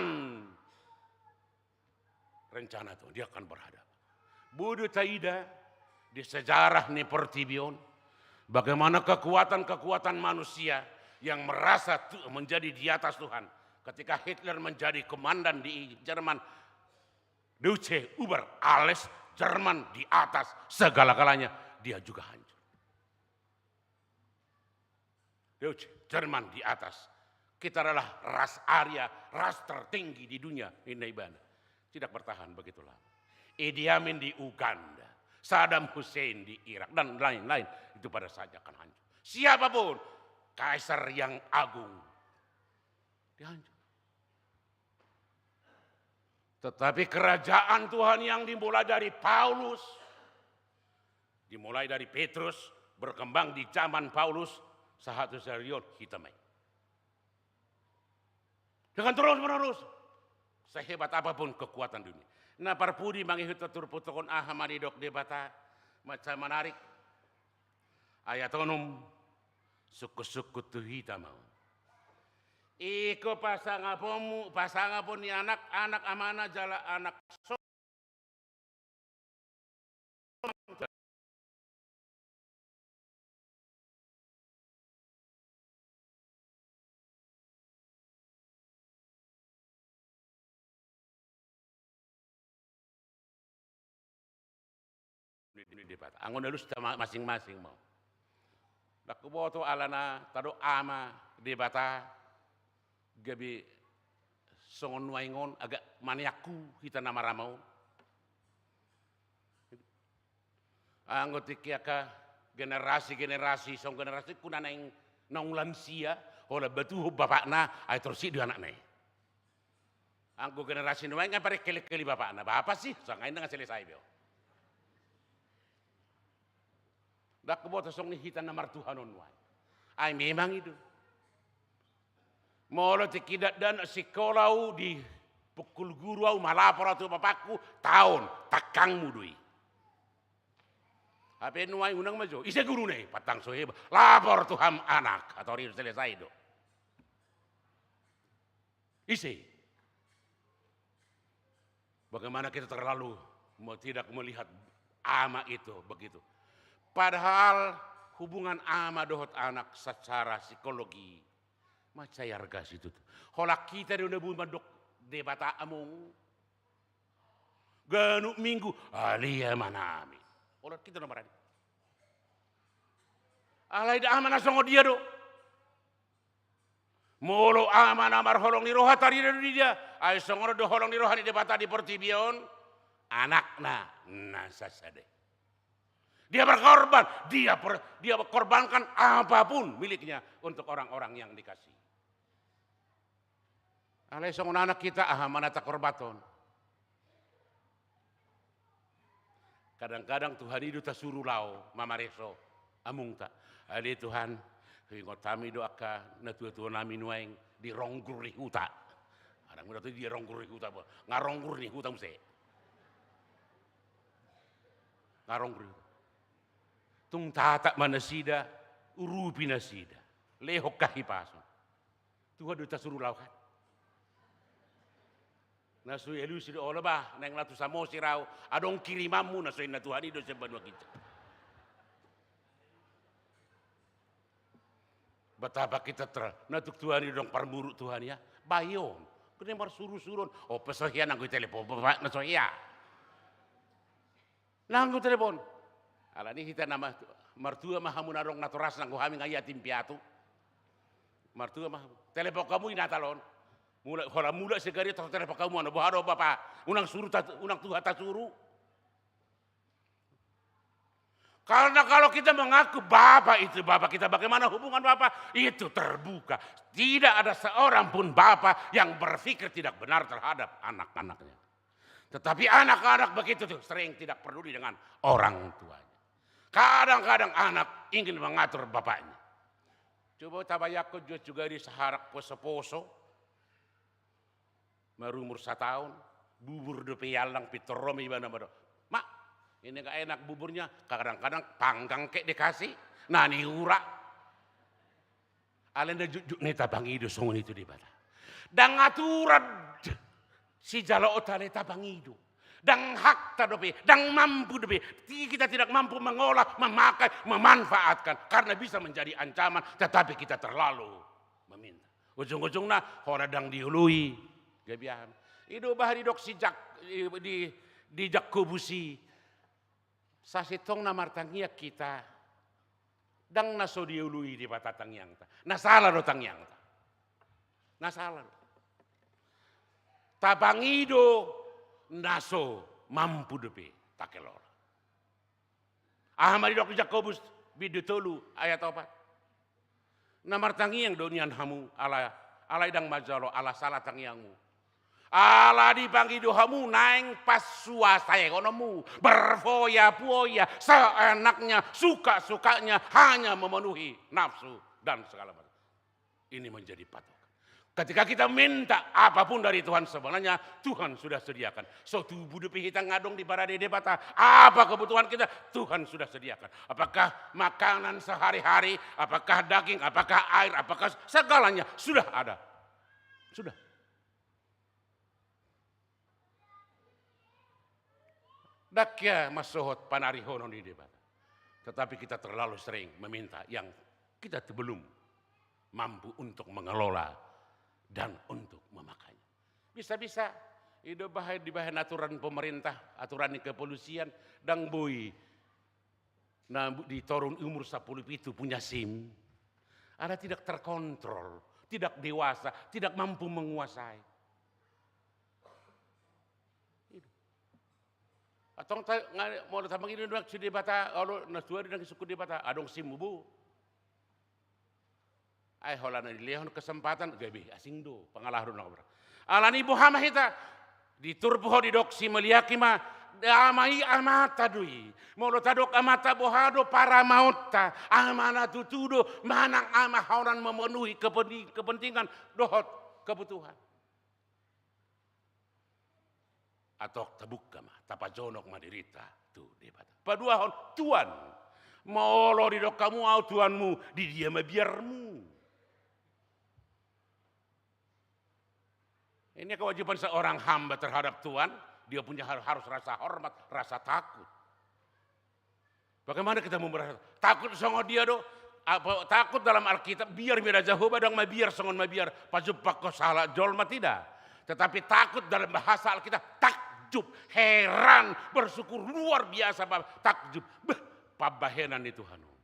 rencana Tuhan. Dia akan berhadapan. Boi do taida di sejarah ni portibi on, bagaimana kekuatan-kekuatan manusia yang merasa tu-, menjadi di atas Tuhan. Ketika Hitler menjadi komandan di Jerman, Deutsche über alles, Jerman di atas segala-galanya, dia juga hancur. Deutsche, Jerman di atas. Kita adalah ras Arya, ras tertinggi di dunia, ninna ibana. Tidak bertahan begitu lama. Idi Amin di Uganda, Saddam Hussein di Irak, dan lain-lain, itu pada saatnya akan hancur. Siapapun, kaisar yang agung, dia hancur. Tetapi kerajaan Tuhan yang dimulai dari Paulus, dimulai dari Petrus, berkembang di zaman Paulus, sahat tu sadari on hita ma i. Dengan terus-menerus, sehebat apapun kekuatan dunia. Na parpudi mangihut turpuk on, aha ma didok Debata, mansai manarik. Ayat onom, sungkun-sungkun tu hita ma on. Ingkon pasangaponmu, pasangapon ni anak, anak amana jala anak so-, Debata. Anggo na lusta ma-, masing-masing ma on. Ndang huboto alana tadok Ama Debata gabe songon nuaeng on, agak maniakku hita na marama on. Anggo tingki angka generasi-generasi, songon generasi ku na naeng naung lansia, holan batuhon bapakna, ai torus i do anakna i. Anggo generasi nuaeng kan parengkel-engkeli bapakna, bapa si, sanga inda nga selesai be on. Ndang huboto songon i hita na martuhan on nuaeng. Ai memang i do. Molo tingki dakdanak sikola au, dipungkul guru au, malapor au tu bapakku, taon, tangkangmu do i. Hape nuaeng unang ma jo, ise guruna i, pantang so hebat. Lapor tu ham anak, atau ri selesai do. Ise i? Bagaimana kita terlalu Mau tidak melihat ama itu begitu. Padahal hubungan ama dohot anak secara psikologi mansai arga situtu. Holan hita do na boi mandok Debata among. Ganup minggu, ale amanami. Holan hita na marani. Alai da ama na songon dia do. Molo ama na marholong ni roha tarida do di dia, ai songon on do holong ni roha ni Debata di portibi on, anakna na sasada i. Dia berkorban, dia per-, dia korbankan apapun miliknya untuk orang-orang yang dikasihi. Alai songon anak hita, aha ma na takorbanhon? Kadang-kadang Tuhan i do tasuru laho mamareso amongta. Ale Tuhan, huingot hami do angka natua-tua nami nuaeng di ronggur ni huta. Adong do tu dia ronggur ni huta, bo. Nga ronggur ni huta muse. Nga ronggur ni huta. Tung tatap ma nasida, urupi nasida. Lehon hahipason. Tuhan do tasuru laho kan. Na so ialusi do, olo bah, naeng laho tu Samosir ahu, adong kirimanmu, na so inna Tuhan i do sian banua ginjang. Betapa kita ter-, na tung Tuhan i do adong parmuruk Tuhan i, ya. Bayon, kena marsuru-surun, o pe so hea nanggo i telepon, bapak na so hea. Nanggo telepon. Alani hita na ma-, martua ma hamu na adong natorasna, nanggo hami nga yatim piatu. Martua ma hamu. Telepon hamu i Natal on. Mulak, holan mulak sian gareja, telepon hamu, anu boha do bapa? Unang suru ta-, unang tuha tasuru. Karena kalau kita mengaku bapa itu bapa kita, bagaimana hubungan bapa? Itu terbuka. Tidak ada seorang pun bapa yang berpikir tidak benar terhadap anak-anaknya. Tetapi anak-anak begitu tuh sering tidak peduli dengan orang tuanya. Kadang-kadang anak ingin mengatur bapaknya. Coba tabayangkon jo, juga di sahalak poso-poso, marumur sataon, bubur dope iallang, pintor ro ma ibana mandok, "Mak, ini nggak enak buburnya." Kadang-kadang panggang pe dikasih, na niura. Alai na jotjot na i tapangido songon i tu Debata. Ndang aturan sijaloonta, alai tapangido. Ndang hakta dope, ndang mampu dope. Ti-, kita tidak mampu mengolah, memakai, memanfaatkan. Karena bisa menjadi ancaman, tetapi kita terlalu meminta. Ujung-ujungna, holan ndang dioloi, gabe aha. I do bahen didok si Jak-, di, di, di Jakobus i. Sasintongna martangiang hita, ndang na so dioloi Debata tangiangta. Na sala do tangiangta. Na sala do. Tapangido na so mampu dope takelola. Aha ma didok Jakobus bindu tolu ayat opat? Na martangiang do nian hamu, ala, alai ndang manjalo, ala sala tangiangmu. Ala dipangido hamu naeng pansuasaononmu, berfoya-foya, seenaknya, suka-sukanya, hanya memenuhi nafsu dan segala macam. Ini menjadi patokan. Ketika kita minta apapun dari Tuhan, sebenarnya Tuhan sudah sediakan. So tubu dope hita nga adong diparade Debata. Apa kebutuhan kita? Tuhan sudah sediakan. Apakah makanan sehari-hari, apakah daging, apakah air, apakah segalanya sudah ada. Sudah. Ndang hea mansohot panarihonon ni Debata. Tetapi kita terlalu sering meminta yang kita belum mampu untuk mengelola dan untuk memakainya. Bisa-bisa, i do bahen, dibahen aturan pemerintah, aturan ni kepolisian, ndang boi na bu-, di toru ni umur sampulu pitu punya SIM. Ala tidak terkontrol, tidak dewasa, tidak mampu menguasai. Antong ta-, nga-, molo tamangido nuaeng tu Debata, olo, na tuari nang disungkun Debata, adong SIM-mu bo. Ai holan na dilehon kesempatan, gabe asing do, pangalaho do na. Alani boha ma hita? Di turpuk on didok, simaliangki ma, ama i amanta do i. Molo tadok amanta, boha do paramaonta? Ama na tutu do, manang ama holan memenuhi kependi-, kepentingan dohot kebutuhan. Antong tabuka ma, tapajonok ma dirinta tu Debata. Paduahon, tuan. Molo didok hamu ahu tuanmu, di dia ma biarmu? Ini kewajiban seorang hamba terhadap tuan, Dia punya har-, harus rasa hormat, rasa takut. Bagaimana kita mau merasa takut songon dia do? Apa, takut dalam Alkitab, biar ma da Jahowa, ndang mabiar songon mabiar pajumpang ho sahalak jolma, tidak. Tetapi takut dalam bahasa Alkitab, takjub, heran, bersyukur, luar biasa, Bapak, takjub. Beh, pambahenan ni Tuhan on.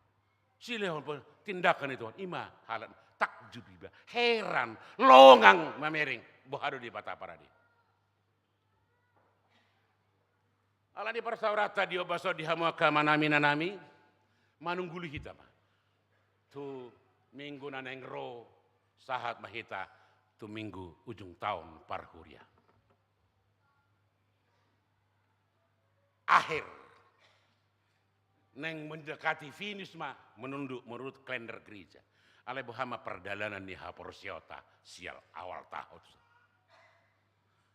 Silehon pe tindakan ni Tuhan, ima halak takjub iba, heran, longang mamereng, boha do Debata parade. Ala ni parsaoranta di ombas on di hamu angka amanami, inanami, manungguli hita ma tu minggu na naeng ro, sahat ma hita tu minggu ujung taon parhuria. Akhir. Naeng mendekati finish ma, menunduk menurut kalender gereja. Alai boha ma pardalanan ni haporseaonta sian awal taon.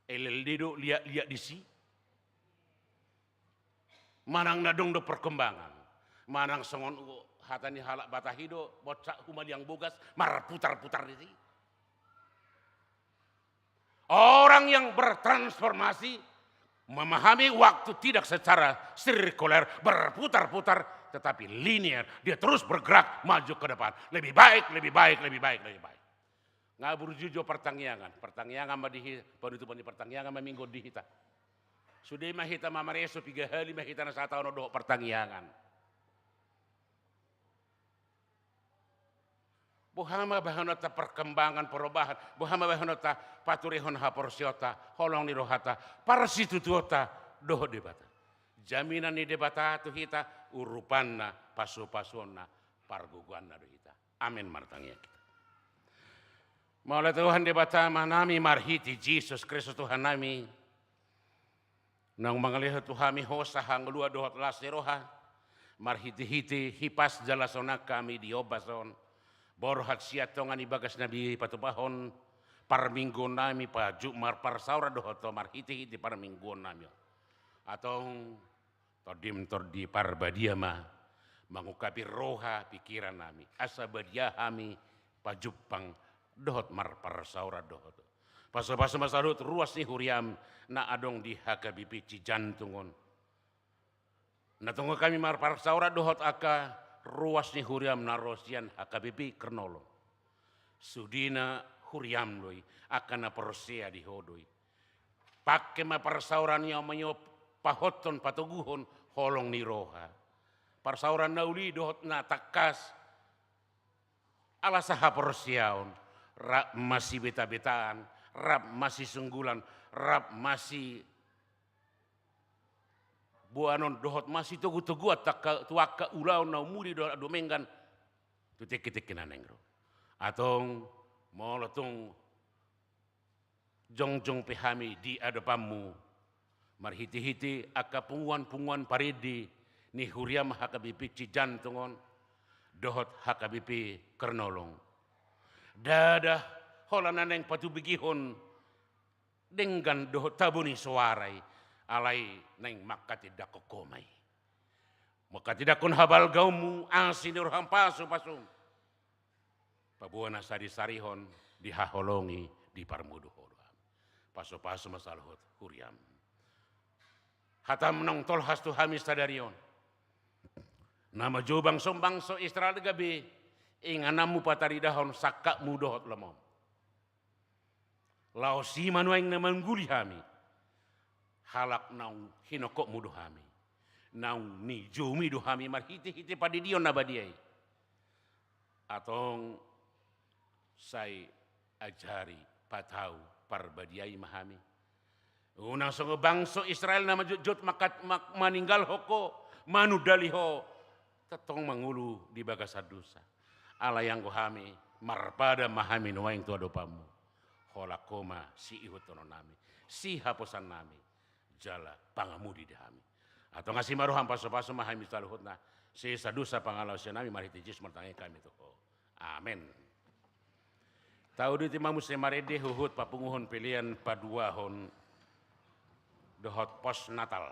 L L D do liat-liat disi. Manang na adong do perkembangan. Manang songon hata ni halak Batak i do, boncak humaliang bogas, marputar-putar disi. Orang yang bertransformasi memahami waktu tidak secara sirkuler, berputar-putar, tetapi linear. Dia terus bergerak maju ke depan. Lebih baik, lebih baik, lebih baik, lebih baik. Nga burju jo partangiangan. Partangiangan ma di hi-, penutupan ni partangiangan ma minggu on di hita. Sude ma hita mamareso, piga hali ma hita na sataon on dohot partangiangan. Boha ma bahenonta perkembangan, perubahan, boha ma bahenonta paturehon haporseaonta, holong ni rohanta, parsitutuonta dohot Debata. Jaminan ni Debata tu hita, urupanna, pasupasuonna, pargogoanna do hita. Amen, martangiang hita. Mauliate Tuhan Debata Amanami, marhite Jesus Kristus Tuhannami, naung mangalehon tu hami hosa, hangoluan dohot las ni roha, marhite-hite hipas jala sonang hami di ombas on, borhat sian tonga ni bagas na binahen patupahon parmingguonnami, paju-, marparsaoran dohot Ho marhite-hite parmingguonnami on. Antong Tondim Tondi Parbadia ma mangungkapi roha pikirannami, asa badia hami pajumpang dohot marparsaoran dohot Ho. Pasupasu ma saluhut ruas ni huriaM na adong di H K B P Cijantung on. Na tongon hami marparsaoran dohot angka ruas ni huriaM na ro sian H K B P Kernolong. Sudena huriaM do i, angka na porsea di Ho do i. Pangke ma parsaoran i, amang, pahothon, patoguhon holong ni roha. Parsaoran na uli dohot na tangkas, ala sahaporseaon, rap masibeta-betaan, rap masisunggulan, rap masi boanon dohot masitogu-toguan tu angka, tu angka ulaon na umuli dohot dumenggan tu tingki-tingki na naeng ro. Antong molo tung jongjong pe hami di adopanMu, marhite-hite angka punguan-punguan parende ni huriaM H K B P Cijantung on dohot H K B P Kernolong. Ndada holan na naeng patubegihon denggan dohot tabo ni soara i, alai naeng manghatindanghon Ho ma i. Manghatindanghon habalgaonMu, asi ni rohaM, pasu-pasuM. Paboa na sari-sarihon dihaholongi, diparmudu Ho do hami. Pasu-pasu ma saluhut huriaM. HataM naung tolhas tu hami sadari on, na manjou bangso-bangso Israel gabe ingananMu pataridahon sangkapMu dohot lomoM. Laos i ma nuaeng na mangguli hami, halak naung hinongkopMu do hami, naung nijouMi do hami marhite-hite pandidion na badia i. Antong sai ajari, patau, parbadiai ma hami. Unang songon bangso Israel na manjotjot mangkat-, ma-, maninggalhon Ho, manundali Ho, tongtong mangolu di bagasan dosa. Alai anggo hami, marpadan ma hami nuaeng tu adopanMu. Holan Ho ma siihuthononnami, sihaposannami, jala pangamudi di hami. Antong asi ma rohaM, pasu-pasu ma hami saluhutna, sesa dosa pangalaosionami, marhite Jesus martangiang hami tu Ho. Amen. Tauduti ma muse marende huhut papunguhon pelean paduahon dohot pos Natal.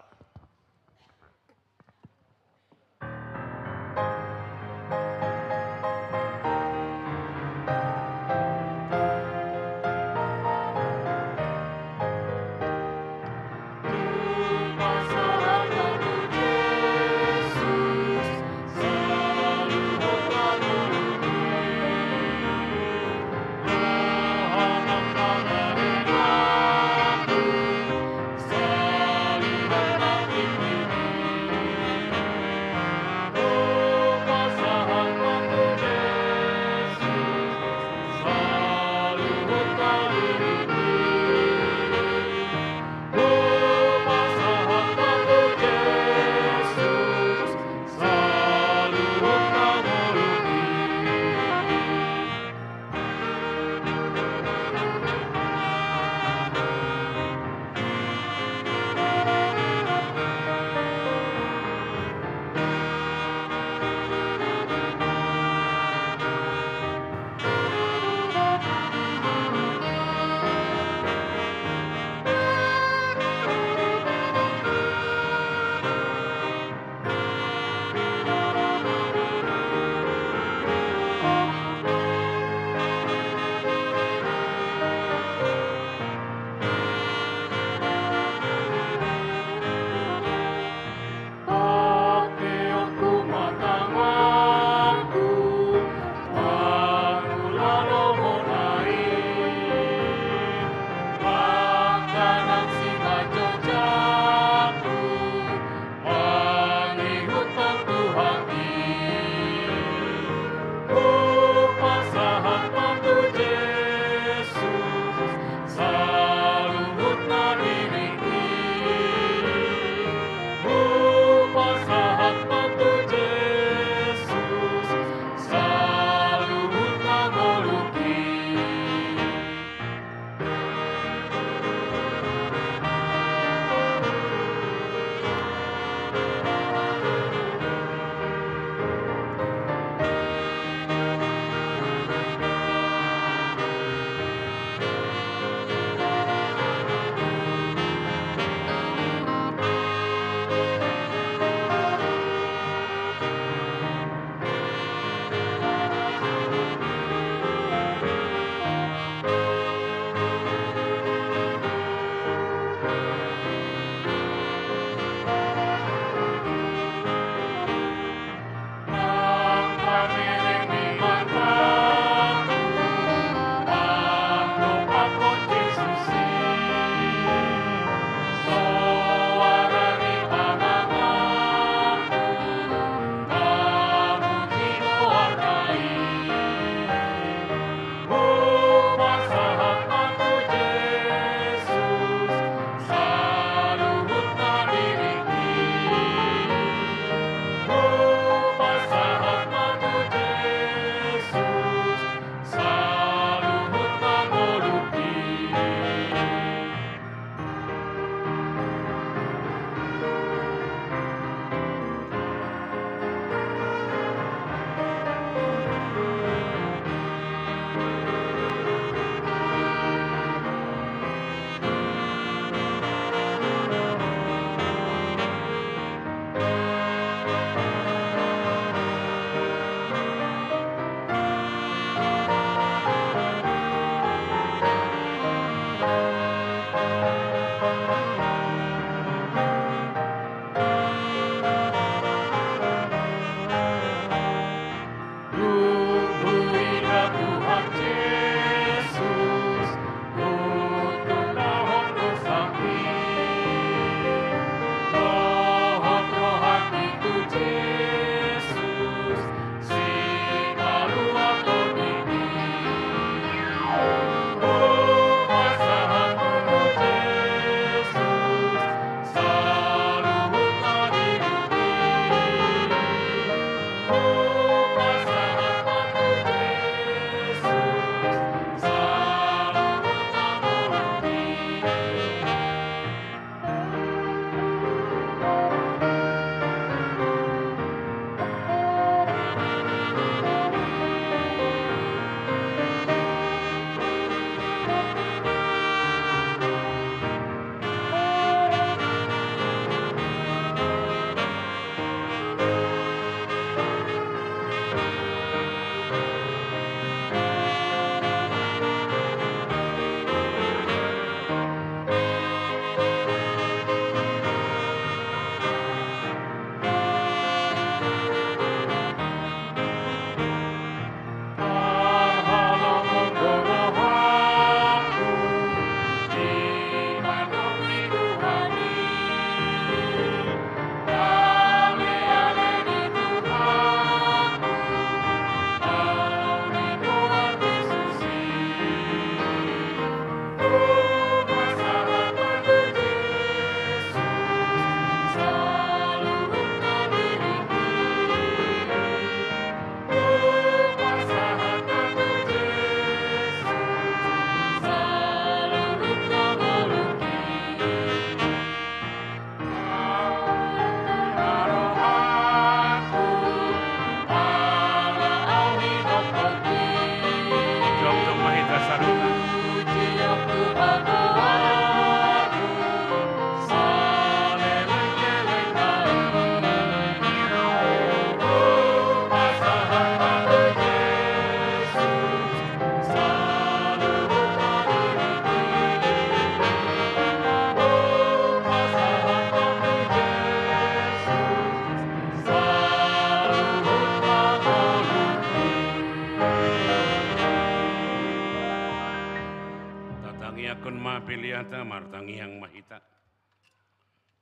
Ingkon ma peleanta, martangiang ma hita.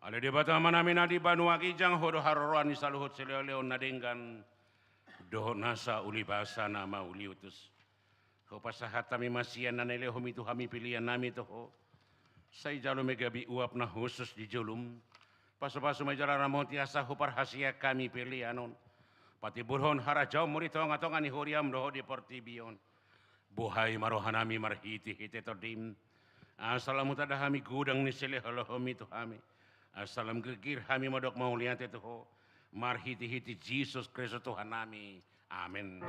Ale Debata Amanami na di banua ginjang, Ho do haroroan ni saluhut silehon-lehon na denggan dohot nasa ulibasa na mauliutus. Hupasahat hami ma sian na nilehomi tu hami peleannami tu Ho. Sai jalo ma gabe uap na hushus di jolom. Pasupasu ma jala ramoti asa huparhaseang hami pelean on, patimbulhon harajaonmu di tonga-tonga ni huriam dohot di portibi on. Buhai ma rohanami marhite-hite Tondim, asa lam hutanda hami godang ni silehon-lehonmi tu hami, asa lam girgir hami mandok mauliate tu Ho, marhite-hite Jesus Kristus Tuhannami. Amen.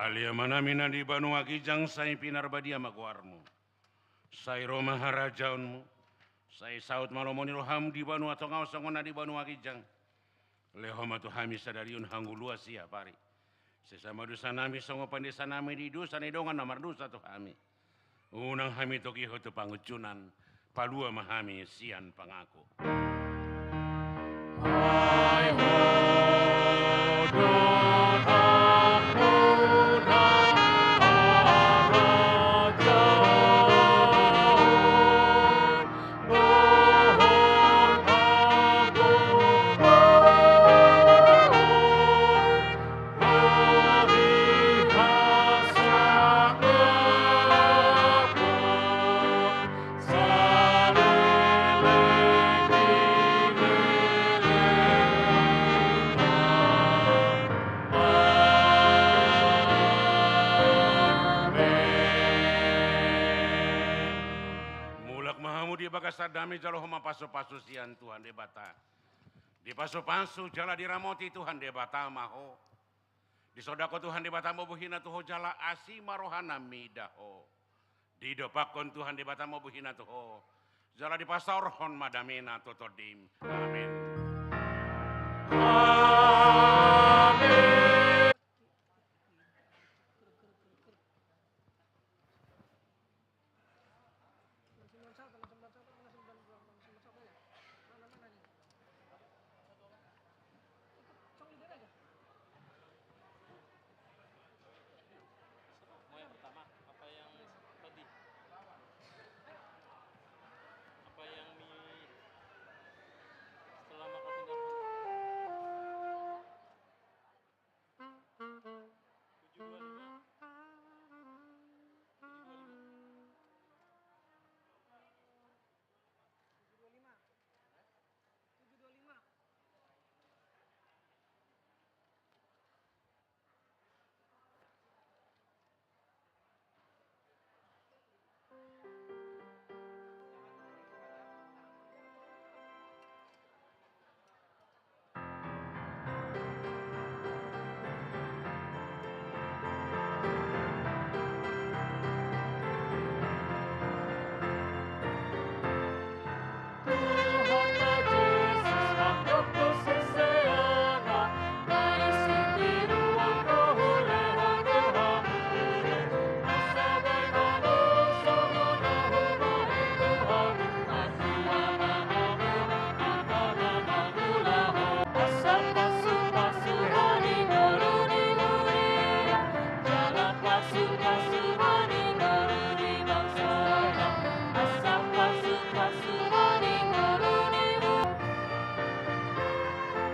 Ale Amanami na di banua ginjang, sai pinarbadia ma goarmu. Sai ro ma harajaonmu. Sai saut ma lomo ni roham di banua tonga on songon na di banua ginjang. Lehon ma tu hami sadari on hangoluan siapari. Sesa ma dosanami songon panesanami di dosa ni dongan na mardosa tu hami. Unang hami togihon tu pangunjunan, palua ma hami sian pangago. Ai Ho do tampuna harajaon dohot hagogoon di hasangapon saleleng ni lelengna. Amen. Mulak ma hamu di bagasan dame, jalo ho ma pasupasu sian Tuhan Debata. Dipasupasu jala diramoti Tuhan Debata ma ho. Disondangkon Tuhan Debata ma bohina tu ho jala asi ma rohana mida ho. Didompakkon Tuhan Debata ma bohina tu ho jala dipasaorhon ma damena tu tondim. Amen. Amen. Mau yang pertama, apa yang tadi? Apa yang mi setelah makan tinggal? Tujuh dua lima. Tujuh dua lima. Tujuh dua lima.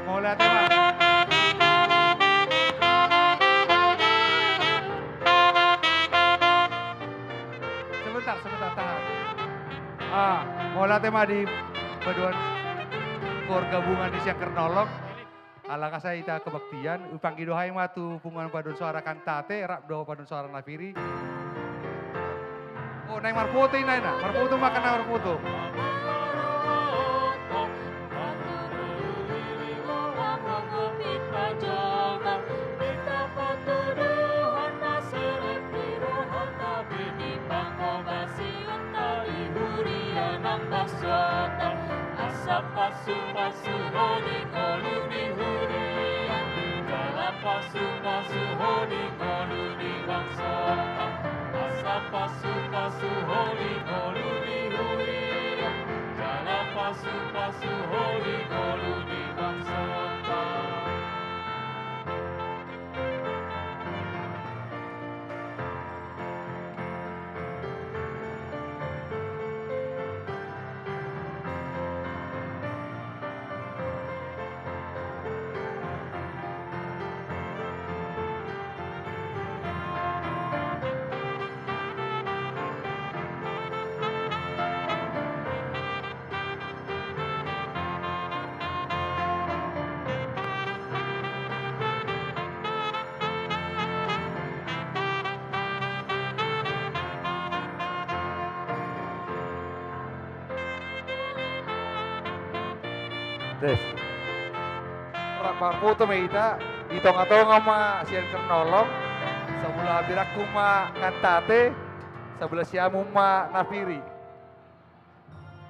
Mauliate ma. Sebentar, sebentar, tahan. Ah, mauliate ma di paduan koor gabungan di Siangkir Nolong. Ala asa hita kebaktian, hupangido hami ma tu punguan paduan suara Kantate, rap dohot paduan suara Naviri. Oh, naeng marfoto i, naeng na. Marfoto ma, angka na marfoto. Asa pasupasu ho di ngolu ni huria, jala pasupasu ho di ngolu ni bangsanta. Asa pasupasu ho di ngolu ni huria, jala pasupasu ho di ngolu ni bangsanta. Tes. Rap marfoto ma hita, di tonga-tonga ma sian Kernolong, sabola birangku ma Ngantate, sabola siamun ma Nafiri.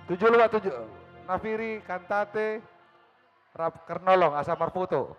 Tu jolo ma, tu jolo. Nafiri, Ngantate, rap Kernolong, asa marfoto.